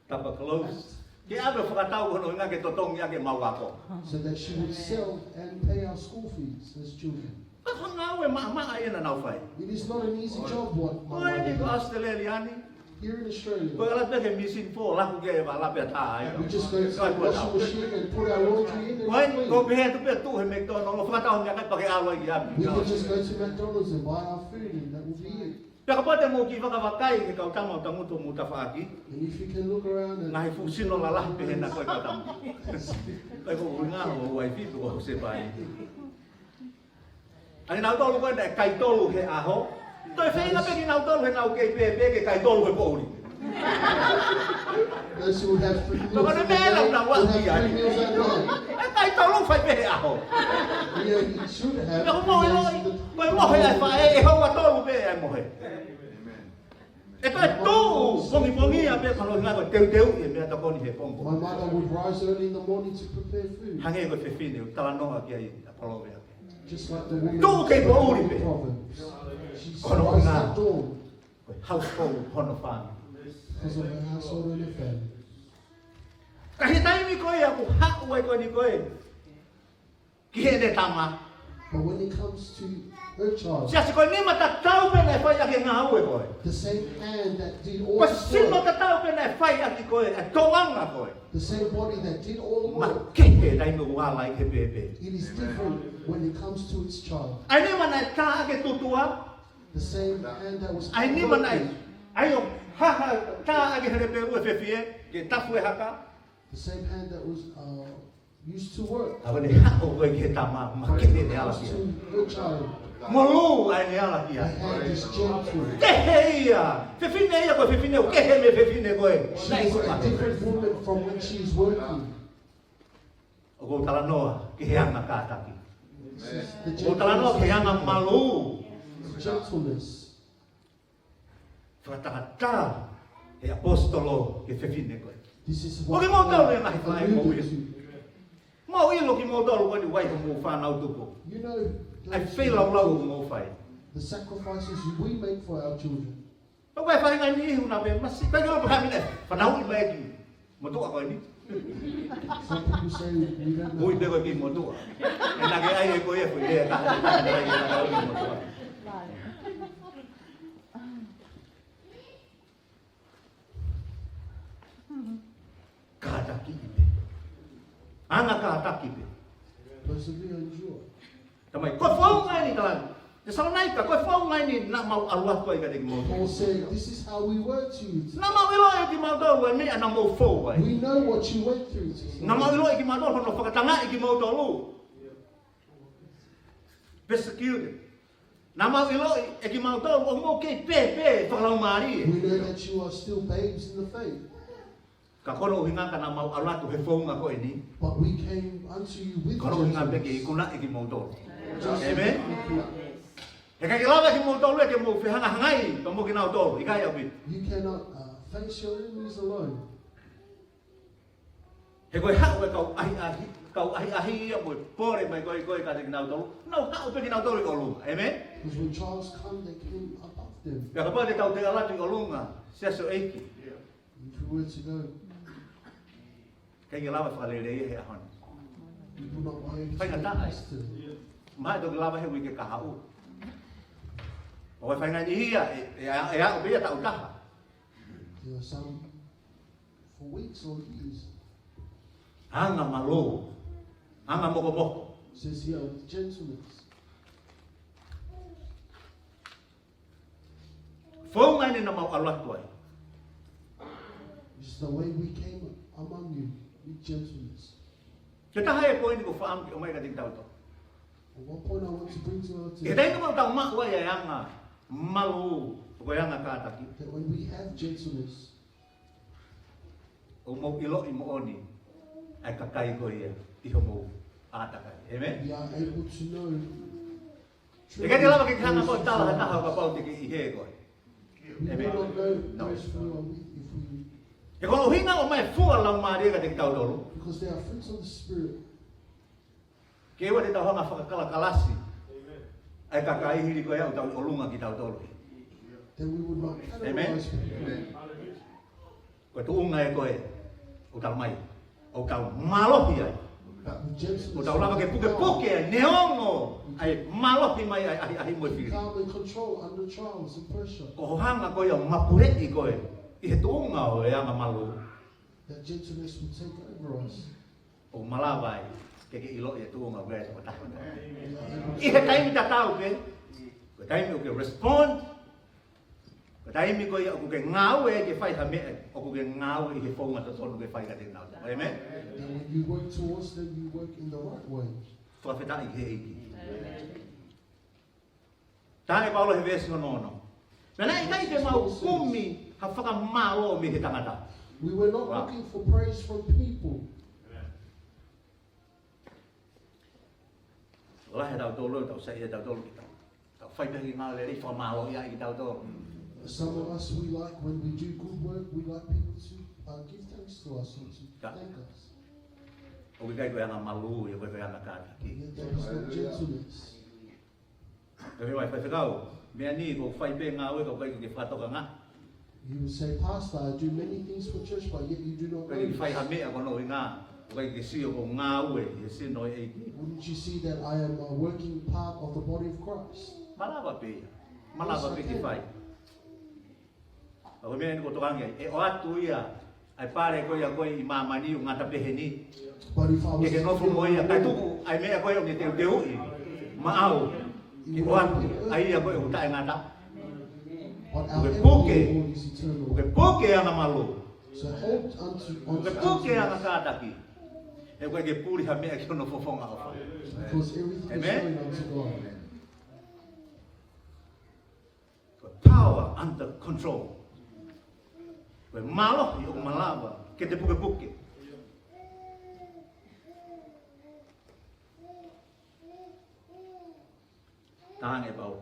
Tapa clothes. Ke ʻave ʻo fakatau hono ʻuhinga ke totongi ʻaki ʻemau ako. So that she would sell and pay our school fees as children. ʻIkai ko ha ngāue maʻamaʻa ia naʻa nau fai. It is not an easy job what my mother did. Ko eni ko Australia ni. Here in Australia, ko e ʻalu pē ki he machine foʻou, laku ki ai e vala pea tā ai. We just go to the washing machine and put our laundry in and clean. Ko eni, ko e pehē atu pē tuʻu he McDonald's, fakatau meʻakai pea ke ʻalu ai ki ʻapi. We can just go to McDonald's and buy our food and that will be it. Pea kapau te mou kiʻi vakavakai ki he kau tama ʻoku tangutu mo tafaʻaki. And if you can look around and ngaahi fuʻu sino lalahi pehē naʻe ko e kau tama. Ko e ko e ʻuhinga hoʻo uaifi pe ko hoʻo sepai. ʻA kinautolu ko ē naʻe kai tolu he ʻaho. Toe feinga pē kinautolu heʻenau kei pēpē ke kai tolu he poʻuli. Those who would have three meals in the day would have three meals at night. Pea ko e meʻa ʻoku nau ʻalu ki ai. ʻE kai tolu fai pē he ʻaho. Yeah, you should have three meals in the day. Pea ko e mohe, ko e mohe ʻa e faʻē, ʻe houa tolu pē ʻa e mohe. ʻE toe tuʻu pongipongia pē, mahalo ʻuhinga ko e teuteuʻi e meʻa tokoni he pongipongia. My mother would rise early in the morning to prepare food. Hangē ko e fefine ʻoku talanoa ki ai ʻa Palōveape. Just like the woman in Proverbs. Tuʻu kei poʻuli pē. She rises at dawn. Ko e household hono fāmili. Because of her household and her family. Ka ʻi he taimi ko ē ʻoku haʻu ai ko eni ko ē ki heʻene tama. But when it comes to her child, siasi, ko e nima tatau pē naʻe fai ʻaki e ngāue ko ē. The same hand that did all the work. Ko e sino tatau pē naʻe fai ʻaki ko ē, e tōʻonga ko ē. The same body that did all the work. Makehe e taimi ʻoku ala ai ki he pēpē. It is different when it comes to its child. ʻA e nima naʻe tā ʻaki e tutua. The same hand that was ʻA e nima naʻe, ʻa ia ʻoku haha tā ʻaki he lepelu e fefie, ke tafu e haka. The same hand that was, uh, used to work. ʻA ia ko eni haʻu ko ē ki he tama, makehe ʻene ala ki ai. But when it comes to her child, molū ʻa ʻene ala ki ai. Her hand is gentle. Kehe ia. Fefine ia ko e fefine, ʻoku kehe mei he fefine ko ē naʻe ko ē. She is a different woman from when she is working. ʻOku ou talanoa ki he anga kātaki. This is the gentleness. ʻOku ou talanoa ki he anga malū. Gentleness. Fakatakatā he ʻaposetolo ki he fefine ko ē. This is what God alluded to. ʻOku mou tau e ngaahi fai mo ia. Mou ʻilo kimoutolu ko eni ʻoku ʻi ai homou fānau tupu. You know, ʻa e feilaulau ʻoku mou fai. The sacrifices we make for our children. ʻOku ʻi ai e faʻahinga niʻihi ʻoku nau pehē, masiʻi, ʻikai ke ʻilo pe ko e hā e meʻa naʻe fanauʻi mai ʻe he kiʻi motuʻa ko eni. Some people say we don't know. Ui pē ko e kiʻi motuʻa. ʻE naʻe ʻai ʻe koe e foʻi lea ʻe taha, naʻe ʻai ʻe koe e kiʻi motuʻa. Kātaki pē. Anga kātaki pē. Persevere and endure. Tamai, ko e founga eni, talaange ʻe Tesalonaika, ko e founga eni naʻa mau ʻalu atu ai kiate kimoutolu. Paul said, "This is how we were to you." Naʻa mau ʻiloʻi ʻe kimautolu e meʻa naʻa mou fou ai. We know what you went through, Tesalonica. Naʻa mau ʻiloʻi ʻe kimautolu hono fakatangaʻi kimoutolu. Persecuted. Naʻa mau ʻiloʻi ʻe kimautolu ʻoku mou kei pēpē fakalaumālie. We know that you are still babes in the faith. Ka ko hono ʻuhinga ka naʻa mau ʻalu atu he founga ko eni. But we came unto you with gentleness. Ko hono ʻuhinga pē ke ikunaʻi kimoutolu. Just so that we could. ʻĒmeni. He ʻikai ke lava kimoutolu ia ke mou fehangahangai pē mo kinautolu, ʻikai ʻaupito. You cannot, uh, face your enemies alone. He ko e haʻu e kau ʻahiʻahi, kau ʻahiʻahi ia mo e pole mai ko ē kiate kinautolu, nau haʻu pē kinautolu ʻi ʻolunga. ʻĒmeni. Because when trials come, they came above them. Pea kapau te tau toe ʻalu atu ʻi ʻolunga, Siasi ʻo e ʻEiki. If we were to go, ʻikai ke lava fakalelei ia he ʻaho ni. We will not be able to. Faingataʻa ia. Mahalo ʻe toki lava he uike kahaʻu. ʻOku ʻi ai e faʻahinga niʻihi ia, ʻe, ʻe, ʻe aʻu pē ia taʻu taha. There are some for weeks or years. Anga malū, anga mokomoko. Says here with gentleness. Founga eni naʻa mau ʻalu atu ai. Just the way we came among you with gentleness. Ko e taha e poini ʻoku ou fakaʻamu ke ʻomai kiate kitautolu. And one point I want to bring to our attention. He taimi ʻoku mau maʻu ai e anga malū, ko e anga kātaki. That when we have gentleness, ʻoku mou ʻiloʻi moʻoni ʻa e kakai ko ia ʻi homou ʻātakai. ʻĒmeni? We are able to know. ʻE ʻikai te lava ke ke hanga ʻo tala ha taha ʻo kapau te ke ʻi hē koe. We will not know those who are with, if we. He ko hono ʻuhinga ʻoku ʻomai e fua ʻa e Laumālie kiate kitautolu. Because they are fruits of the Spirit. Ke ʻoua te tau hanga ʻo fakakalakalasi ʻa e kakai hili ko ia ʻoku tau ʻi ʻolunga kitautolu. Then we would not categorize people. ʻĒmeni. Ko e tuʻunga ē ko ē. ʻOku tau mai, ʻoku tau mālohi ai. But with gentleness, ʻoku tau lava ke pukepuke ai, neongo ʻa e mālohi mai ʻa e ʻahiʻahi mo e fili. Calm and control under trials and pressure. Ko hoʻo hanga ko ia ʻo mapuleʻi koe ʻi he tuʻunga ʻo e angamalū, that gentleness will take over us. ʻOku malava ai ke ke ʻiloʻi e tuʻunga ʻoku ʻi ai e tokotaha. ʻI he taimi tatau pē, ko e taimi ʻoku ke respond, ko e taimi ko ia ʻoku ke ngāue ke fai ha meʻa, ʻoku ke ngāue ʻi he founga totonu ke fai kiate kinautolu. Amen? And when you work towards them, you work in the right way. Fakafetaʻi ki he ʻEiki. Amen. Talaange ʻe Paula he veesi hono ono, naʻe ʻikai te mau kumi ha fakamālō mei he tangata. We were not looking for praise from people. Lahi ʻetau tolo, tau saiʻia ʻetau tolo ki tau, tau fai pē ha kiʻi ngāue lelei, fakamālō ia ʻi tautolu. Some of us, we like when we do good work, we like people to, uh, give thanks to us or to thank us. ʻOku ʻikai ko e angamalū ia, ko e angatātaki. Yet that is not gentleness. Ka ke mai, Faifekau, meʻa ni ʻoku ou fai pē ngāue ka ʻoku ʻikai ke fakatokanga. You would say, "Pastor, I do many things for church, but yet you do not notice." ʻIkai ke fai ha meʻa ko hono ʻuhinga ʻoku ʻikai ke sio ko e ngāue ʻi he sino ʻo e ʻEiki. Wouldn't you see that I am a working part of the body of Christ? Malava pē ia. Malava pē ke fai. Yes, I can. Ka ko e meʻa eni ʻoku ou tokanga ki ai, ʻe ʻoatu ia ʻa e pale ko ia ko ē ʻi māmani ʻoku ngata pē heni. But if I was to give away, ke ke nofo mo ia, kae tuku ʻa e meʻa ko ē ʻoku ne teuteuʻi maʻau ke ʻoatu ʻa ia ko ē ʻoku taʻengata. But our heavenly reward is eternal. ʻOku ke puke, ʻoku ke puke angamalū. So hold on to, on to gentleness. ʻOku ke puke angakātaki. He ʻoku ʻikai ke puli ha meʻa ki hono fofonga ʻofa. Because everything is going unto God. Amen. Ko e power under control. Ko e mālohi ʻoku malava ke te pukepuke. Talaange ʻe Paula,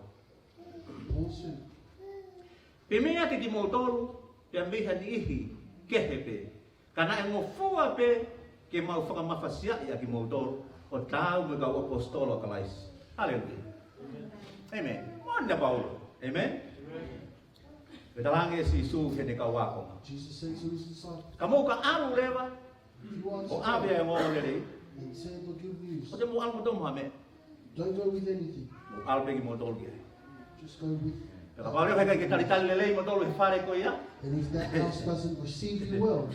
Paul said, pea mei ʻiate kimoutolu, pea mei ha niʻihi kehe pē, ka naʻe ngofua pē ke mau fakamafasiaʻi ʻa kimoutolu, ʻo taau mo e kau ʻaposetolo ʻa Kalaisi. Haleluia. Amen. Moʻoni ʻa Paula. Amen. Pea talaange ʻe Sīsū ki heʻene kau ākonga, Jesus said to his disciples, ka mou ka ʻalu leva, if you want to go, ʻo ʻave ʻa e ongoongolelei, and say the good news, ʻoua te mou ʻalu mo ha meʻa. Don't go with anything. Mou ʻalu pē kimoutolu ki ai. Just go with. Pea kapau leva he ʻikai ke talitali lelei kimoutolu he fale ko ia, and if that house doesn't receive you well,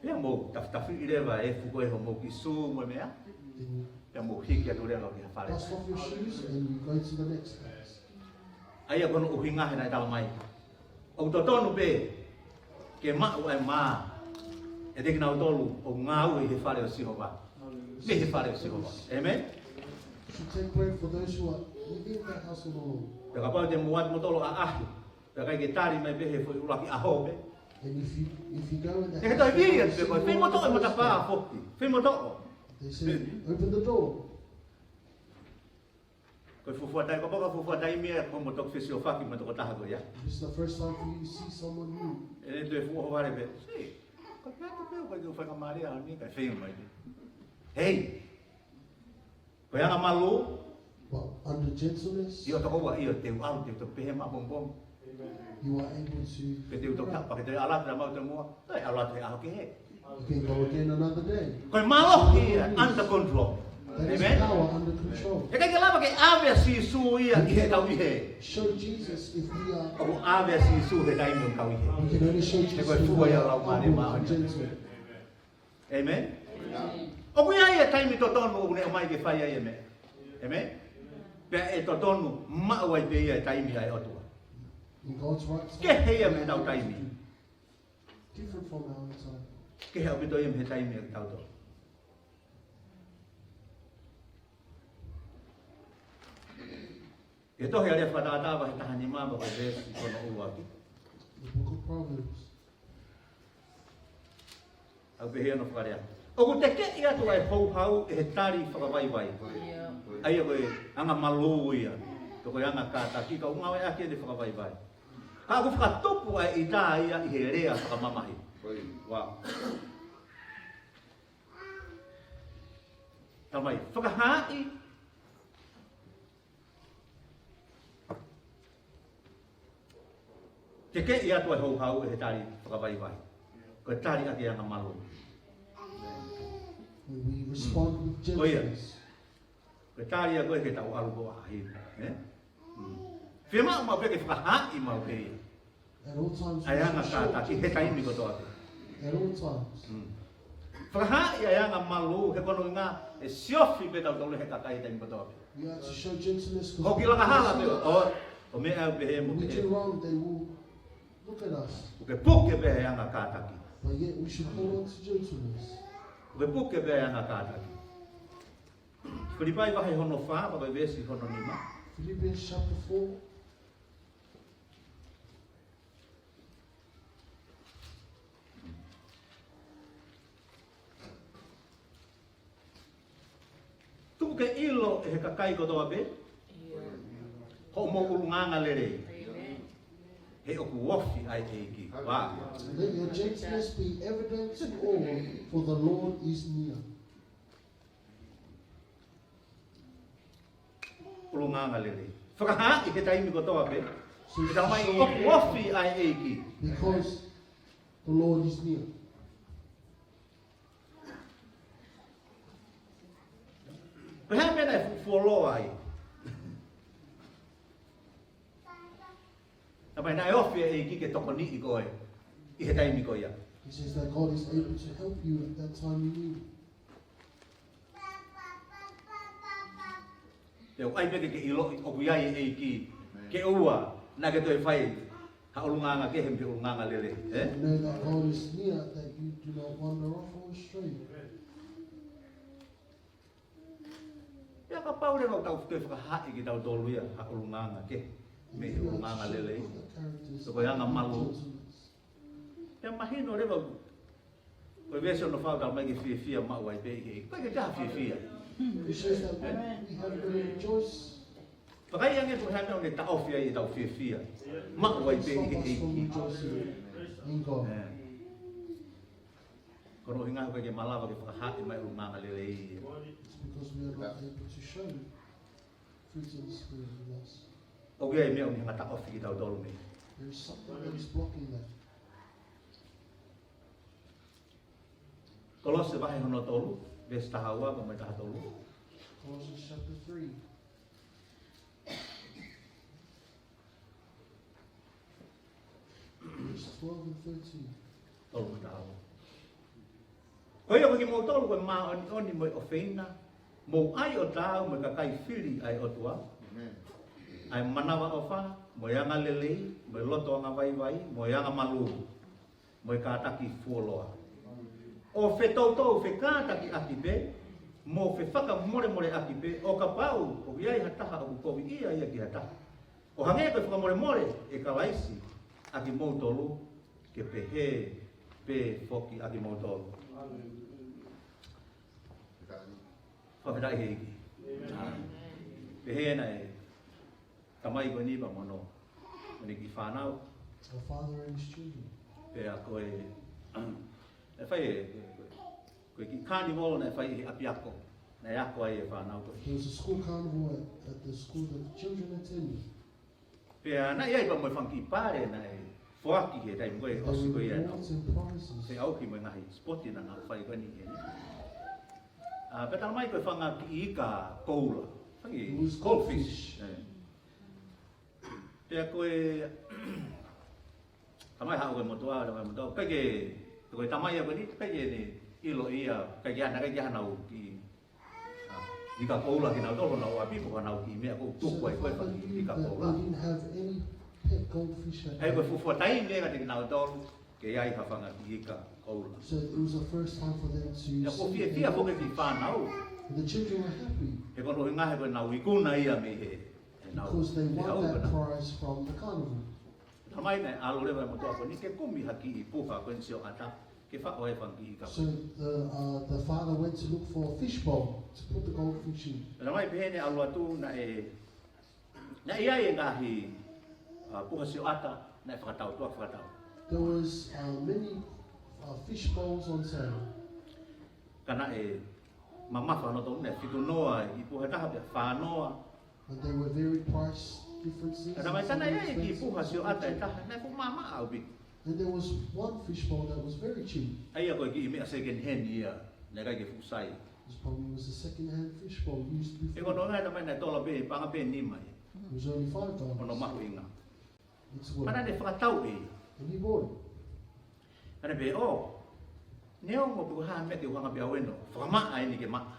pea mou tafitafiʻi leva e efu ko ē hoʻomou kiʻi sū mo e meʻa. Then pea mou hiki atu leva ki ha fale. Dust off your shoes and you go to the next house. ʻA ia ko hono ʻuhinga he naʻe talamai, ʻoku totonu pē ke maʻu ʻa e mā ʻiate kinautolu ʻoku ngāue ʻi he fale ʻo Sihova. Mei he fale ʻo Sihova. Amen? Should take credit for those who are within the house of the Lord. Pea kapau te mou ʻalu kimoutolu ʻo ʻaʻahi, pea ʻikai ke tali mai pē he foʻi ʻuluaki ʻaho pē. And if you, if you go in the house, ʻe ke toe vili atu pē koe, fei motoʻo e matapā foki. Fei motoʻo. They say, "Open the door." Ko e fuofua taimi, kapau ko e fuofua taimi ia ko hoʻomo toki fesiofaki mo e tokotaha ko ia, this is the first time for you to see someone new. ʻE toe fuofua vale pē. Sī, ko e pē atu pē, ʻoku ʻikai ke u fai ka mālie ʻaho ni, kae feinga mai pē. Hei! Ko e angamalū. But under gentleness, ʻIo, tokoua, ʻio, te u ʻalu, te u toki pehē maʻapongipongi. You are able to. Pea te u toki haʻu, pea ke toe ʻalu atu ʻa e mau te mua. Toe ʻalu atu he ʻaho kehe. You can go again another day. Ko e mālohi ia, under control. That is power under control. Amen. He ʻikai ke lava ke ʻave ʻa Sīsū ia ʻi he kau ʻi he. Show Jesus if we are. ʻOku ʻave ʻa Sīsū he taimi ʻoku kau ʻi he. We can only show Jesus when we are humble and gentle. He ko e fua ia ʻa e Laumālie Māʻoniʻoni. Amen. Amen. ʻOku ʻi ai e taimi totonu ʻoku ne ʻomai ke fai ai e meʻa. Amen. Pea ʻe totonu maʻu ai pē ia e taimi ʻa e ʻOtua. In God's right time. Kehe ia mei heʻetau taimi. Different from our own time. Kehe ʻaupito ia mei he taimi ʻa kitautolu. He tohi ʻa e Lea Fakatātā vahe taha nima, pea ko e veesi ko hono ʻuluaki. The book of Proverbs. ʻOku pehē hono fakalea: ʻOku tekeʻi atu ʻa e houhau ʻe he tali fakavaivai. ʻIo. ʻA ia ko e angamalū ia. Pe ko e anga kātaki ka ʻoku ngāueʻaki ʻene fakavaivai. Ka ʻoku fakatupu ʻa e ʻita ia ʻi he lea fakamamahi. Wow. Talamai, fakahaaʻi, tekeʻi atu ʻa e houhau ʻe he tali fakavaivai. Ko e tali ʻaki e anga malū. When we respond with gentleness. Ko ia. Ko e tali ia ko ē ke tau ʻalu ko ʻaʻahi, ē? Mm. Fiemaʻu maʻu pē ke fakahaaʻi maʻu pē ia. At all times, ʻa e anga kātaki he taimi kotoa pē. At all times. Mm. Fakahaaʻi ʻa e anga malū he ko hono ʻuhinga ʻe siofi pē tautolu he kakai he taimi kotoa pē. We are to show gentleness. Ko e kiʻi langa hala pē, ʻo, ʻo meʻa ʻoku pehē mo pehē. We do wrong, they will look at us. ʻOku ke puke pē he anga kātaki. But yet we should hold on to gentleness. ʻOku ke puke pē he anga kātaki. Filipai vahe hono fā, pea ko e veesi hono nima. Philippians chapter four. Tuku ke ʻilo ʻe he kakai kotoa pē hoʻomou ʻulungaanga lelei. He ʻoku ofi ʻa e ʻEiki. Wow. Let your gentleness be evident to all, for the Lord is near. ʻUlungaanga lelei. Fakahaaʻi he taimi kotoa pē. So, ke tau mai, so ʻoku ofi ʻa e ʻEiki. Because the Lord is near. Pehē meʻa naʻe fu-, fuoloa ai. Naʻe ʻi ai, naʻe ofi e ʻEiki ke tokoniʻi koe ʻi he taimi ko ia. He says that God is able to help you at that time you need. Pea ʻoku ʻai pē ke ke ʻiloʻi ʻoku ʻi ai e ʻEiki. Ke ʻoua naʻa ke toe fai ha ʻulungaanga kehe mei he ʻulungaanga lelei, ē? Know that God is near, that you do not wander off or astray. Pea kapau leva ʻoku tau toe fakahaaʻi kitautolu ia ha ʻulungaanga kehe mei he ʻulungaanga lelei, pe ko e anga malū. Pea mahino leva, ko e veesi hono fā ʻoku tala mai ke fiefia maʻu ai pē ʻi he ʻEiki. ʻIkai ke toe fiefia. It shows that we have to rejoice. Fakaʻiange ko e hā e meʻa ʻoku ne taʻofi ai ʻetau fiefia maʻu ai pē ʻi he ʻEiki. Stop us from rejoicing in God. Ē. Ko hono ʻuhinga he ʻoku ʻikai ke malava ke fakahaaʻi mai ʻulungaanga lelei. It's because we are not able to show fruits of the Spirit in us. ʻOku ʻi ai e meʻa ʻoku ne hanga taʻofi kitautolu mei. There is something that is blocking that. Kolose vahe hono tolu, veesi taha ua pea mo e taha tolu. Colossians chapter three. Verse twelve and thirteen. Tolu mo e taha ua. Ko ia ko kimoutolu ko e māʻoniʻoni mo e ʻofeina, mou ʻai ʻo taau mo e kakai fili ʻa e ʻOtua. Amen. ʻA e manavaʻofa, mo e anga lelei, mo e loto anga vaivai, mo e anga malū, mo e kātaki fuoloa. ʻO fetoutou fekātakiʻaki pē, mo fefakamolemoleʻaki pē, ʻo kapau ʻoku ʻi ai ha taha ʻoku koviʻia ia ki ha taha. ʻO hangē ko e fakamolemole ʻe Kalaisi ʻa kimoutolu, ke pehē pē foki ʻa kimoutolu. Fakafetaʻi he ʻEiki. Pehē naʻe tamai ko eni pea mo hono, mo ʻene kiʻi fānau. A father and his children. Pea ko e, naʻe fai e, ko e kiʻi carnival naʻe fai he ʻapiako naʻe ako ai e fānau ko ē. There was a school carnival at, at the school that the children attended. Pea naʻe ʻi ai pea mo e fanga kiʻi pale naʻe foaki he taimi ko ē, ʻosi ko ia naʻa nau feʻauhi mo e ngaahi sipoti naʻa nau fai ko eni. ʻA, pea tala mai ko e fanga kiʻi ika koula. Fanga kiʻi goldfish. It was goldfish. ʻĒ. Pea ko e, tamai haʻu ko e motuʻa, tamai motuʻa, ʻikai ke, ko e tamai ko eni, ʻikai ke ne ʻilo ia, ʻikai ke ʻi ai, ʻikai ke ʻi ai hanau kiʻi, ʻa, ika koula kinautolu, nau ʻapi, ko hanau kiʻi meʻa ʻoku tuku ai ko e fanga kiʻi ika koula. So the father knew that they didn't have any pet goldfish at home. ʻA ia ko e fuofua taimi ʻe ngata kinautolu ke ʻi ai ha fanga kiʻi ika koula. So it was the first time for them to see a goldfish. Pea ko e fiefia foki e kiʻi fānau. And the children were happy. He ko hono ʻuhinga he ko ʻenau ikuna ia mei he, he nau, because they won that prize from the carnival. Tala mai naʻe ʻalu leva e motuʻa ko eni ke kumi ha kiʻi puha ko eni sioʻata, ke faʻo e fanga kiʻi ika. So the, uh, the father went to look for a fishbowl to put the goldfish in. Tala mai pehē naʻe ʻalu atu naʻe, naʻe ʻi ai e ngaahi, uh, puha sioʻata naʻe fakatau, tuʻa fakatau. There was, uh, many, uh, fishbowls on sale. Ka naʻe mamafa hono tonu, naʻe fitu noa e kiʻi puha ʻe taha pea fā noa. And there were very price differences in some of the expensive. Ka naʻe ʻi ai e kiʻi puha sioʻata ʻe taha naʻe fuʻu maʻamaʻa ʻaupito. And there was one fishbowl that was very cheap. ʻA ia ko e kiʻi meʻa second hand ia, naʻe ʻikai ke fuʻu sai. This probably was a second-hand fishbowl used before. He ko hono ʻuhinga ia, talamai naʻe tola pē, paʻanga pē ʻe nima ia. It was only five dollars. Hono mahuʻinga. Its worth. Pea naʻá ne fakatau ia. And he bought it. Pea ne pehē, ʻō, neongo pe ko e hā e meʻa te u hanga pē au ʻo fakamaʻa eni ke maʻa.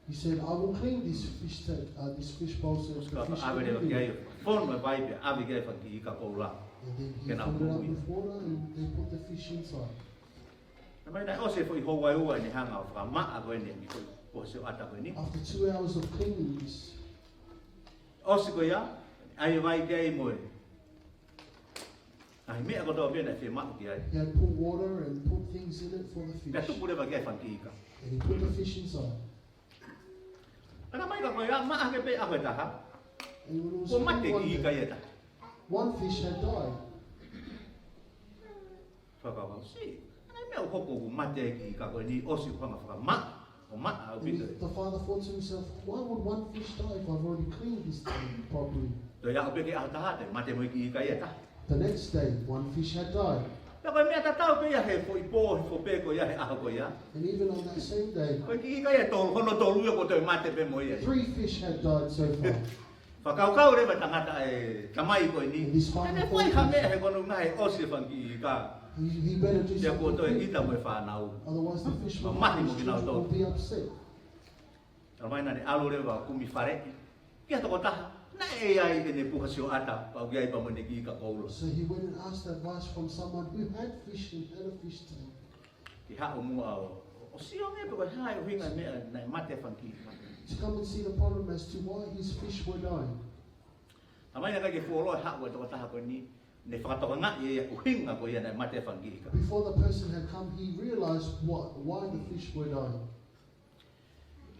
He said, "I will clean this fish tank, uh, this fishbowl so the fish can live in it." Ka ʻave leva ki ai, fonu e vai pea ʻave ki ai e fanga kiʻi ika koula. And then he filled it up with water and they put the fish inside. Talamai naʻe ʻosi e foʻi houa ʻe ua ʻene hanga ʻo fakamaʻa ko eni e foʻi puha sioʻata ko eni. After two hours of cleaning this, ʻosi ko ia, ʻai e vai ki ai mo e ngaahi meʻa kotoa pē naʻe fiemaʻu ki ai. He had put water and put things in it for the fish. Pea tuku leva ki ai e fanga kiʻi ika. And he put the fish inside. Talamai ka ko e maʻa hake pē ʻaho ʻe taha, kuo mate e kiʻi ika ia ʻe taha. And when it was one day, one fish had died. Fakakaukau, "Sī, ʻa e meʻa ʻoku hoko ʻoku mate e kiʻi ika ko eni ʻosi hono fakamaʻa, ʻo maʻa ʻaupito." And the father thought to himself, "Why would one fish die if I've already cleaned this tank properly?" Toe aʻu pē ki he ʻaho ʻe taha, toe mate mo e kiʻi ika ia ʻe taha. The next day, one fish had died. Pea ko e meʻa tatau pē ia he foʻi pō hifo pē ko ia he ʻaho ko ia. And even on that same day, ko e kiʻi ika ia ʻe tolu, hono tolu ia kuo toe mate pē mo ia. Three fish had died so far. Fakakaukau leva e tangata, e tamai ko eni. And this father thought, naʻe fai ha meʻa he ko hono ʻuhinga he ʻosi e fanga kiʻi ika. He, he better do something quick. Pea kuo toe ʻita mo e fānau. Otherwise the fish will, the fish will be upset. Mamahi mo kinautolu. Talamai naʻá ne ʻalu leva ʻo kumi faleʻi ki ha tokotaha naʻe ʻi ai ʻene puha sioʻata, pea ʻoku ʻi ai pea mo ʻene kiʻi ika koula. So he went and asked advice from someone who had fish and had a fish tank. Ke haʻu muʻa ʻo, ʻo sio ange pe ko e hā e ʻuhinga e meʻa naʻe mate e fanga kiʻi ika. To come and see the problem as to why his fish were dying. Talamai naʻe ʻikai ke fuoloa e haʻu e tokotaha ko eni, ne fakatokangaʻi e ʻuhinga ko ia naʻe mate e fanga kiʻi ika. Before the person had come, he realized what, why the fish were dying.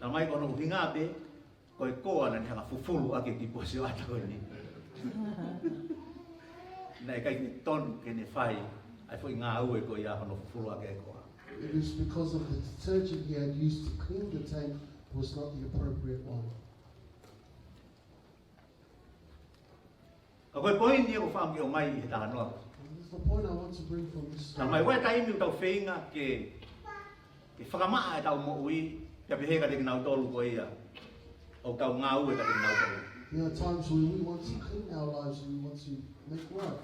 Talamai ko hono ʻuhinga pē, ko e koa naʻá ne hanga ʻo fufulu ʻaki e kiʻi puha sioʻata ko eni. Naʻe ʻikai ke tonu ke ne fai ʻa e foʻi ngāue ko ia hono fufulu ʻaki e koa. It is because of the detergent he had used to clean the tank was not the appropriate one. Ka ko e poini ia ʻoku ou fakaʻamu ke ʻomai ʻi he talanoa. And this is the point I want to bring from this story. Talamai ʻoku ʻi ai e taimi ʻoku tau feinga ke, ke fakamaʻa ʻetau moʻui, pea pehē kiate kinautolu ko ia ʻoku tau ngāue kiate kinautolu. There are times when we want to clean our lives and we want to make right,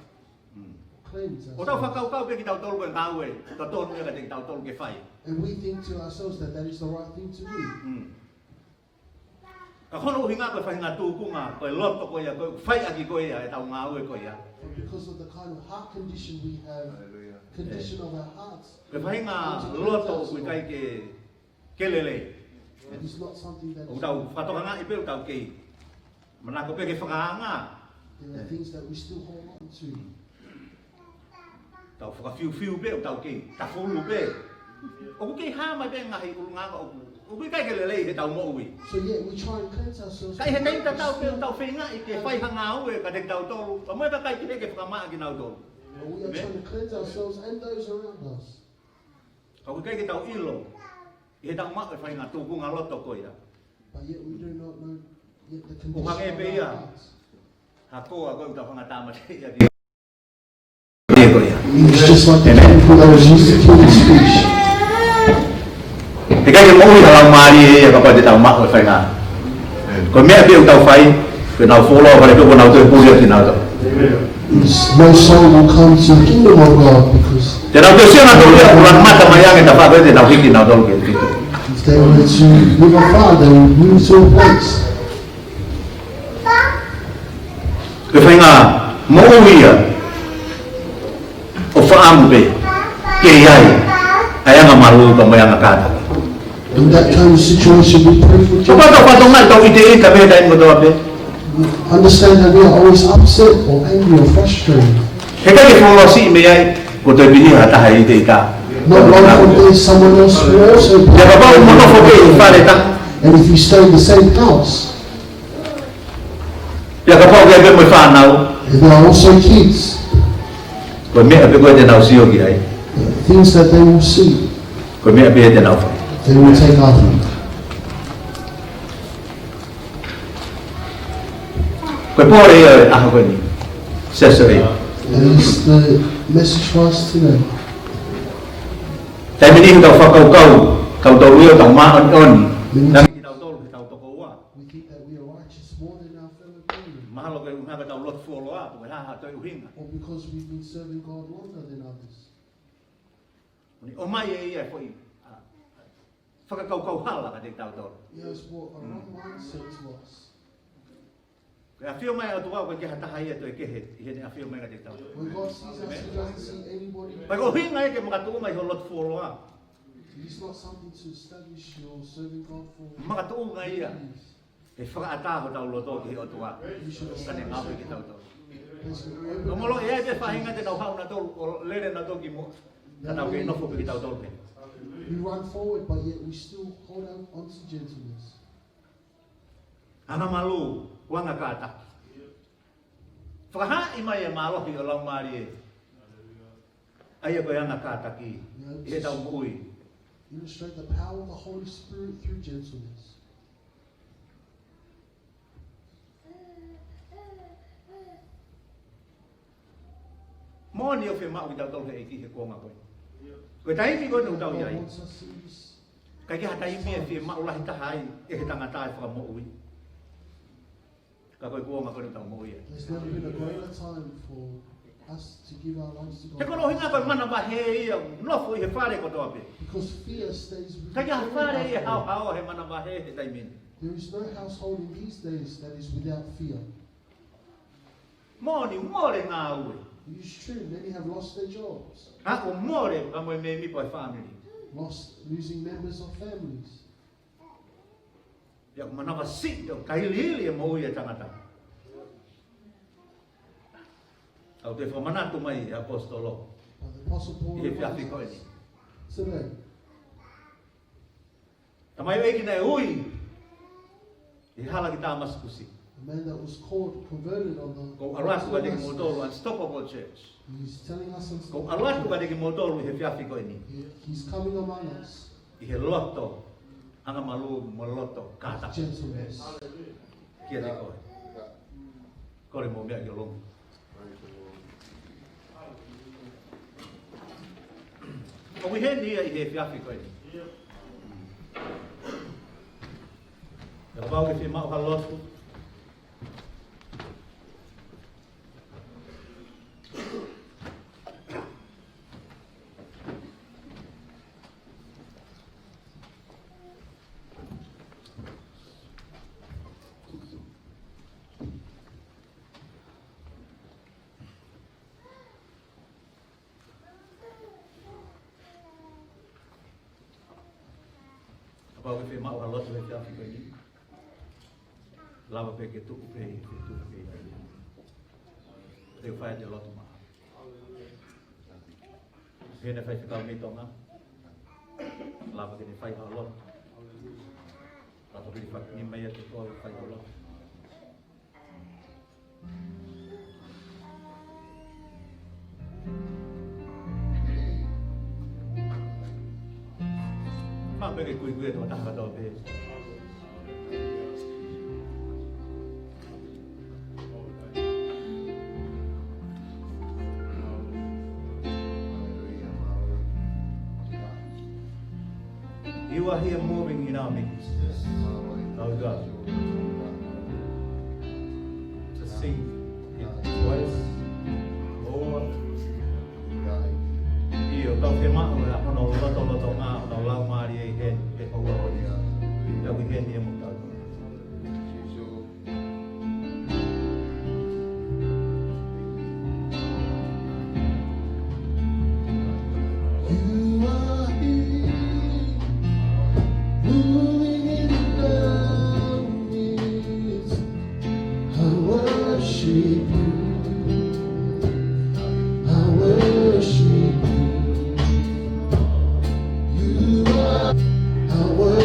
cleanse ourselves. ʻOku tau fakakaukau pē kitautolu ko e ngāue totonu ia kiate kitautolu ke fai. And we think to ourselves that that is the right thing to do. Ka ko hono ʻuhinga ko e faʻahinga tūkunga, ko e loto ko ia, ko e fai ʻaki ko ia ʻetau ngāue ko ia. But because of the kind of heart condition we have, condition of our hearts, ko e faʻahinga loto ʻoku ʻikai ke, ke lelei. It is not something that is good. ʻOku tau fakatokangaʻi pē ʻoku tau kei manako pē ke fakaanga. There are things that we still hold on to. Tau fakafiufiu pē, ʻoku tau kei tafulu pē. ʻOku kei hā mai pē ngaahi ʻulungaanga ʻoku, ʻoku ʻikai ke lelei heʻetau moʻui. So yet we try and cleanse ourselves. Ka ʻi he taimi tatau pē ʻoku tau feingaʻi ke fai ha ngāue kiate kitautolu, pea mo e kakai kehe ke fakamaʻa kinautolu. But we are trying to cleanse ourselves and those around us. Ka ʻoku ʻikai ke tau ʻilo ʻi heʻetau maʻu e faʻahinga tūkunga loto ko ia. But yet we do not know yet the condition of our hearts. ʻOku hangē pē ia ha koa ko ē ʻoku tau hanga ʻo tāmateʻi ʻaki. It's just like the chemical that was used to kill this fish. He ʻikai ke moʻui ha laumālie ia kapau te tau maʻu e faʻahinga. Ko e meʻa pē ʻoku tau fai, ko ʻenau fuoloa vale pē kuo nau toe puli ʻaki kinautolu. No soul will come to the kingdom of God because te nau toe sio nautolu ia, ʻoku lanu mata mai ange tafaʻaki te nau hiki nautolu ki he fitu. If they were to live afar, they would move to a place. Ko e faʻahinga moʻui ia ʻoku fakaʻamu pē ke ʻi ai ʻa e anga malū pea mo e anga kātaki. In that kind of situation, we pray for justice. Kapau tau fatongia, tau ʻiteʻita pē he taimi kotoa pē. Understand that we are always upset or angry or frustrated. He ʻikai ke fuoloa siʻi mei ai, kuo toe pihia ha taha ʻe ʻiteʻita. Not long from there, someone else will also be. Pea kapau ʻoku mo nofo pē ʻi fale taha. And if you stay in the same house, pea kapau ʻoku ʻi ai pē mo e fānau. And there are also kids. Ko e meʻa pē ko ē te nau sio ki ai. Things that they will see, ko e meʻa pē te nau fai. They will take after. Ko e pole ia ʻo e ʻaho ko eni. Sesere. And it's the Message for us today. Taimi ʻe niʻihi ʻoku tau fakakaukau, tau tau io, tau māʻoniʻoni. Many times we think that we are righteous more than our fellow brethren. Mahalo ko e ʻuhinga ko ʻetau lotu fuoloa, pe ko e hā ha toe ʻuhinga. Or because we've been serving God longer than others. Ni ʻomai ʻe ia e foʻi, ʻa, fakakaukau hala kiate kitautolu. He has brought a wrong mindset to us. Ko e ʻafio mai ʻa e ʻOtua ʻoku ʻikai ha taha ia ʻe toe kehe ʻi heʻene ʻafio mai kiate kitautolu. When God sees us, he doesn't see anybody. Pea ko e ʻuhinga ia ke makatuʻunga ʻi hoʻo lotu fuoloa. It is not something to establish your serving God for. Makatuʻunga ia. He fakaʻatā hotau loto ki he ʻOtua. Ka ne ngāue kiate kitautolu. Ka molo ʻe ʻi ai e faʻahinga te nau haʻu nautolu, ʻo lele nautolu ki muʻa. Ka tau kei nofo pē kitautolu pē. We run forward, but yet we still hold on, on to gentleness. Angamalū, ko e anga kātaki. Fakahaaʻi mai e mālohi ʻo e Laumālie. ʻA ia ko e anga kātaki, ʻi heʻetau moʻui. Illustrate the power of the Holy Spirit through gentleness. Moʻoni ʻoku fiemaʻu kitautolu ʻe he ʻEiki he kuonga ko ē. Ko e taimi ko ē ʻoku tau ʻi ai. God wants us in this time. ʻIkai ke ʻi ai ha taimi ʻe fiemaʻu lahi taha ai ʻe he tangata e fakamoʻui. Ka ko e kuonga ko ē ʻoku tau moʻui ai. There's never been a greater time for us to give our lives to God. He ko hono ʻuhinga ko e manavahē ia ʻoku nofo ʻi he fale kotoa pē. Because fear stays within every household. ʻIkai ha fale ia ʻe haohaoa he manavahē he taimi ni. There is no household in these days that is without fear. Moʻoni, mole ngāue. It is true, many have lost their jobs. Ka ʻoku mole ka mo e mēmipa e fāmili. Lost, losing members of families. Pea ʻoku manavasiʻi, ʻoku kailiili e moʻui e tangata. ʻOku toe fakamanatu mai ʻe he ʻaposetolo. By the Apostle Paul ʻi he efiafi ko eni. Today. Tamaioʻeiki naʻe ui ʻi he hala ki Tāmasikusi. A man that was called, converted on the Ko e ʻalu atu kiate kimoutolu, unstoppable church. He's telling us unstoppable church. Ko e ʻalu atu kiate kimoutolu ʻi he efiafi ko eni. He, he's coming among us. ʻI he loto angamalū mo e loto kātaki. Gentleness. Kiate koe. Kole mo meʻa ki ʻolunga. ʻOku ʻi heni ia ʻi he efiafi ko eni. Kapau ʻoku ke fiemaʻu ha lotu. Kapau ʻoku ke fiemaʻu ha lotu he efiafi ko eni. Lava pē ke tuʻu pē ʻi he feituʻu pē ʻoku ke ʻi ai. Te u fai ʻa e lotu maʻau. Hena faifekau mei Tonga. Lava ke ne fai ha lotu. Lava ke ne fai ni mai ʻa e toko fai ha lotu. Mā peke kui kui e tō taha tō pē. You are here moving in our midst. Oh God. To see His voice, Lord. ʻIo, tau fiemaʻu ʻa hono lotolotonga, hono Laumālie ʻi heni, ʻi he houa ko eni. Tau ʻi heni ʻi muʻa. You are here, moving in our midst. I worship you. I worship you. You are, I worship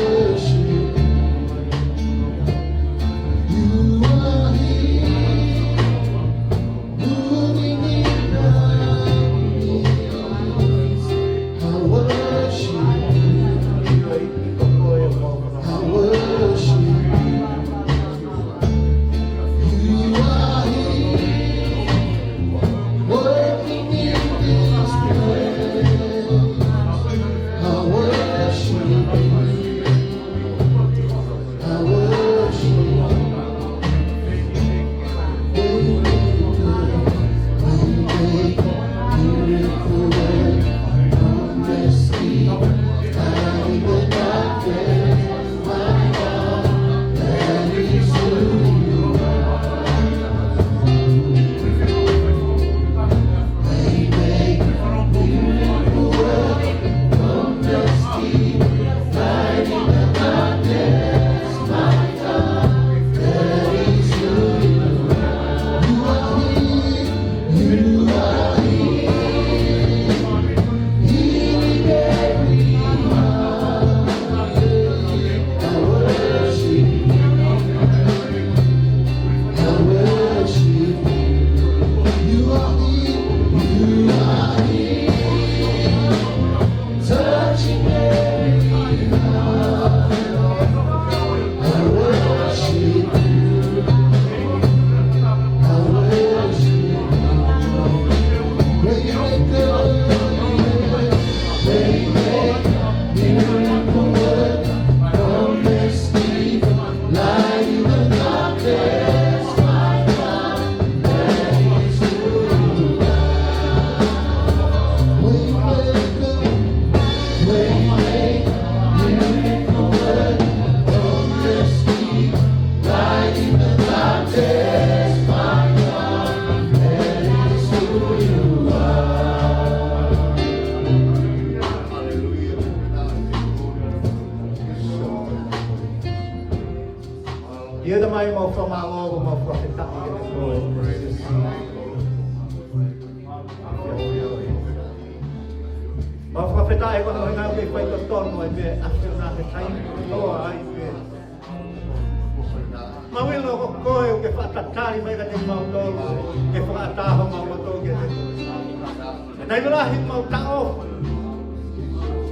ʻIo Tamai, mau fakamālō, mau fakafetaʻi kiate koe. Mau fakafetaʻi koeʻuhi ngā ke faitotonu ai pē ʻa e ʻAfiona he taimi kotoa ai pē. Mau ʻilo ko koe ʻoku ke fakatatali mai kiate kimautolu, ke fakaʻatā homau loto kiate koe. He taimi lahi mau taʻofi,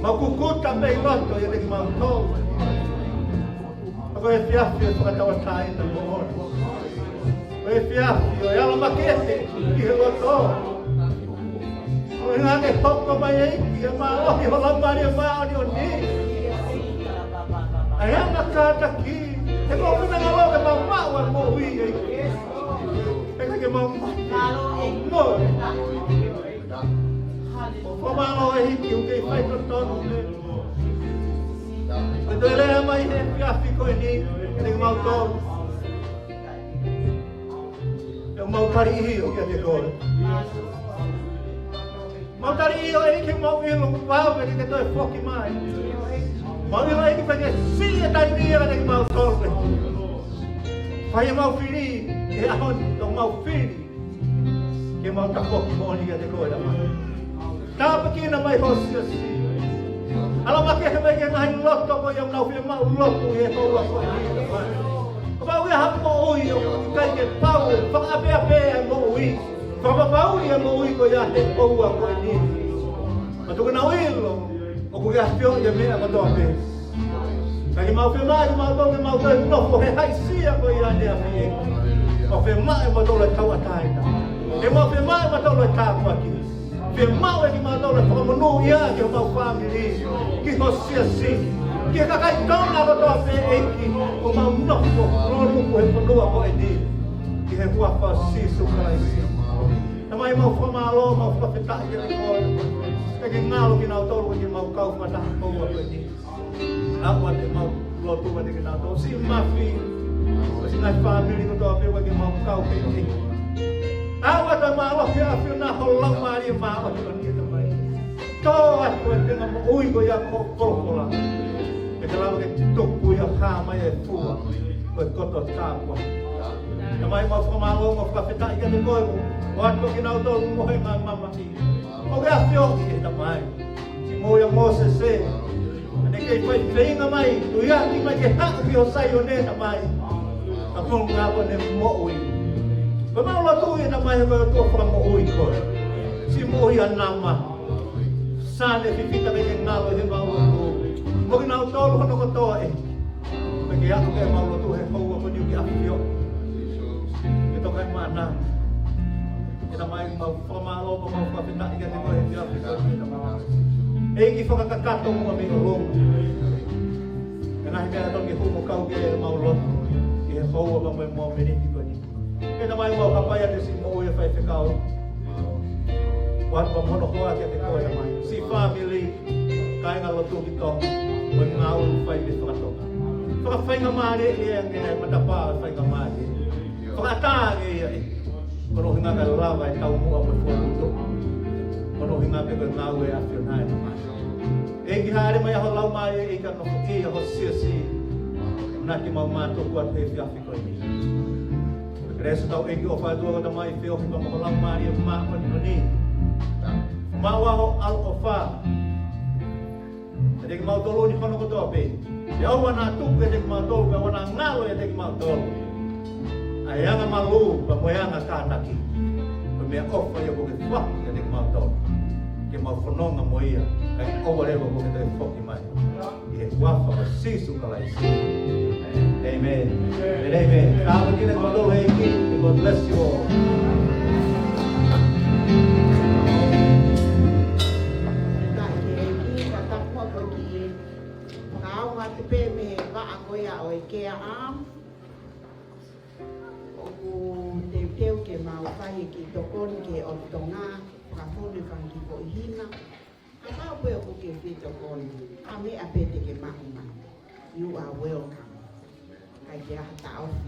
mau kukuta pē ʻi loto kiate kimautolu. Ka ko e efiafi ʻo e fakatauʻatāina moʻoni. Ko e efiafi ʻo e ala makehe ʻi he loto. Koeʻuhi ngā ke hoko mai ʻEiki ʻa e mālohi ho Laumālie Māʻoniʻoni. ʻA e anga kātaki, he ko e finangalo ke mau maʻu ʻa e moʻui ʻEiki. He ʻikai ke mau mate, mau moʻui. ʻOku fakamālō ʻEiki ʻoku ke faitotonu pē. Ko e toe lea mai he efiafi ko eni, kiate kimautolu. ʻE mau tali ʻio kiate koe. Mau tali ʻio ʻEiki, mau ʻilo ʻoku vave ke ke toe foki mai. Mau ʻilo ʻEiki pea ke siʻi e taimi ia kiate kimautolu. Fai ʻemau fili, he ʻaho ni, ʻoku mau fili ke mau tafoki moʻoni kiate koe Tamai. Tāpuekina mai ho siasi. Ala makehe mai ki he ngaahi loto ko ia ʻoku nau fiemaʻu lotu ʻi he houa ko eni Tamai. Kapau ʻoku ʻi ai ha moʻui ʻoku ʻikai ke pau, fakaʻapeʻapeʻi ʻa e moʻui. Fakapapauʻi ʻa e moʻui ko ia he houa ko eni. Ka tuku ke nau ʻilo ʻoku ke ʻafioʻi ʻa e meʻa kotoa pē. Ka ke mau fiemaʻu kimautolu ke mau toe nofo he haʻisia ko ia ʻaneafi ē. Mau fiemaʻu kimautolu ʻa e tauʻatāina. Ke mau fiemaʻu kimautolu ʻa e tāpuaki. Fiemaʻu ʻe kimautolu ʻa e fakamonūʻia ki homau fāmili, ki ho siasi, ki he kakai Tonga kotoa pē ʻEiki, ʻoku mau nofo lōnuku he fonua ko eni. ʻI he huafa ʻo Sīsū Kalaisi. Tamai, mau fakamālō, mau fakafetaʻi kiate koe. ʻOku ke ngalo kinautolu ke mau kau fakataha he houa ko eni. ʻOatu ʻemau lotu kiate kinautolu, siʻi Mafi, siʻi ngaahi fāmili kotoa pē ʻoku mau kau ki ai. ʻOatu ʻa e mālohi ʻa e ʻAfiona ho Laumālie Māʻoniʻoni Tamai. Tō atu ʻa e tenga moʻui ko ia ko e folofola. Ke ke lava ke tupu ia ʻo hā mai ʻa e fua ko e koto tāpuaki. Tamai, mau fakamālō, mau fakafetaʻi kiate koe, ʻoatu kinautolu mo e ngaahi mamahi. ʻOku ke ʻafioʻi ʻe Tamai. Siʻi moʻui ʻa Mōsese, naʻa ne kei fai feinga mai, tuiaki mai ke haʻu ki ho Saione Tamai. Ka ko e ʻuhinga ko ʻene moʻui. Ko ʻemau lotu ʻe Tamai, ko e ʻOtua fakamoʻui koe. Siʻi moʻui ʻa Nama. Sane fifita ke ke ngalo ʻi heʻemau lotu. Mo kinautolu hono kotoa ē. Pea ke aʻu ki heʻemau lotu he houa ko eni ke ʻafio. Ke toka ʻi maʻana. ʻE Tamai, mau fakamālō, mau fakafetaʻi kiate koe he efiafi ko eni Tamai. ʻEiki, fakakakato muʻa mei ʻolunga ʻa e ngaahi meʻa totonu ke hū mo kau ki heʻemau lotu ʻi he houa pea mo e mōmeniti ko eni. ʻE Tamai, mau hapai atu siʻi moʻui ʻa e faifekau. ʻOatu pea mo hono hoa kiate koe Tamai. Siʻi fāmili, kāinga lotu ki Tonga, mo e ngāue ʻoku fai mei fakatonga. Fakafaingamālie ʻi he ange ʻa e matapā ʻo e faingamālie. Fakaʻatā ange ia ē. Ko hono ʻuhinga kae lava e taumuʻa mo e fokotuʻutuʻu. Ko hono ʻuhinga pē ko e ngāue ʻa e ʻAfiona ʻe Tamai. ʻEiki, hāʻele mai ʻa ho Laumālie ʻEiki kae nofoʻia ho siasi. ʻAmanaki mau mātuku atu he efiafi ko eni. Kelesi ʻa hotau ʻEiki ʻofa ʻa e ʻOtua ko e Tamai, feohi pea mo ho Laumālie Māʻoniʻoni. Maʻu ʻa ho ʻaloʻofa ʻiate kimautolu ni hono kotoa pē. Pea ʻoua naʻa tuku ʻiate kimautolu, pea ʻoua naʻa ngalo ʻiate kimautolu ʻa e angamalū pea mo e anga kātaki. Ko e meʻaʻofa ia kuo ke foaki kiate kimautolu ke mau fononga mo ia, kae ʻoua leva kuo ke toe foki mai. ʻI he huafa ʻo Sīsū Kalaisi. Amen. And amen. Tāpuekina kimoutolu ʻe he ʻEiki. God bless you all. Fakafetaʻi ki he ʻEiki, ka tapu atu ki he, ka au atu pē mei he vaʻa ko ia ʻo e Care Arms. ʻOku teuteu ke mau fai e kiʻi tokoni ki he ʻOtu Tonga, fakafonu e fanga kiʻi foʻi hina. Kapau pē ʻoku ke fie tokoni, ha meʻa pē te ke maʻu mai. You are welcome. ʻIkai ke ʻi ai ha taʻofi.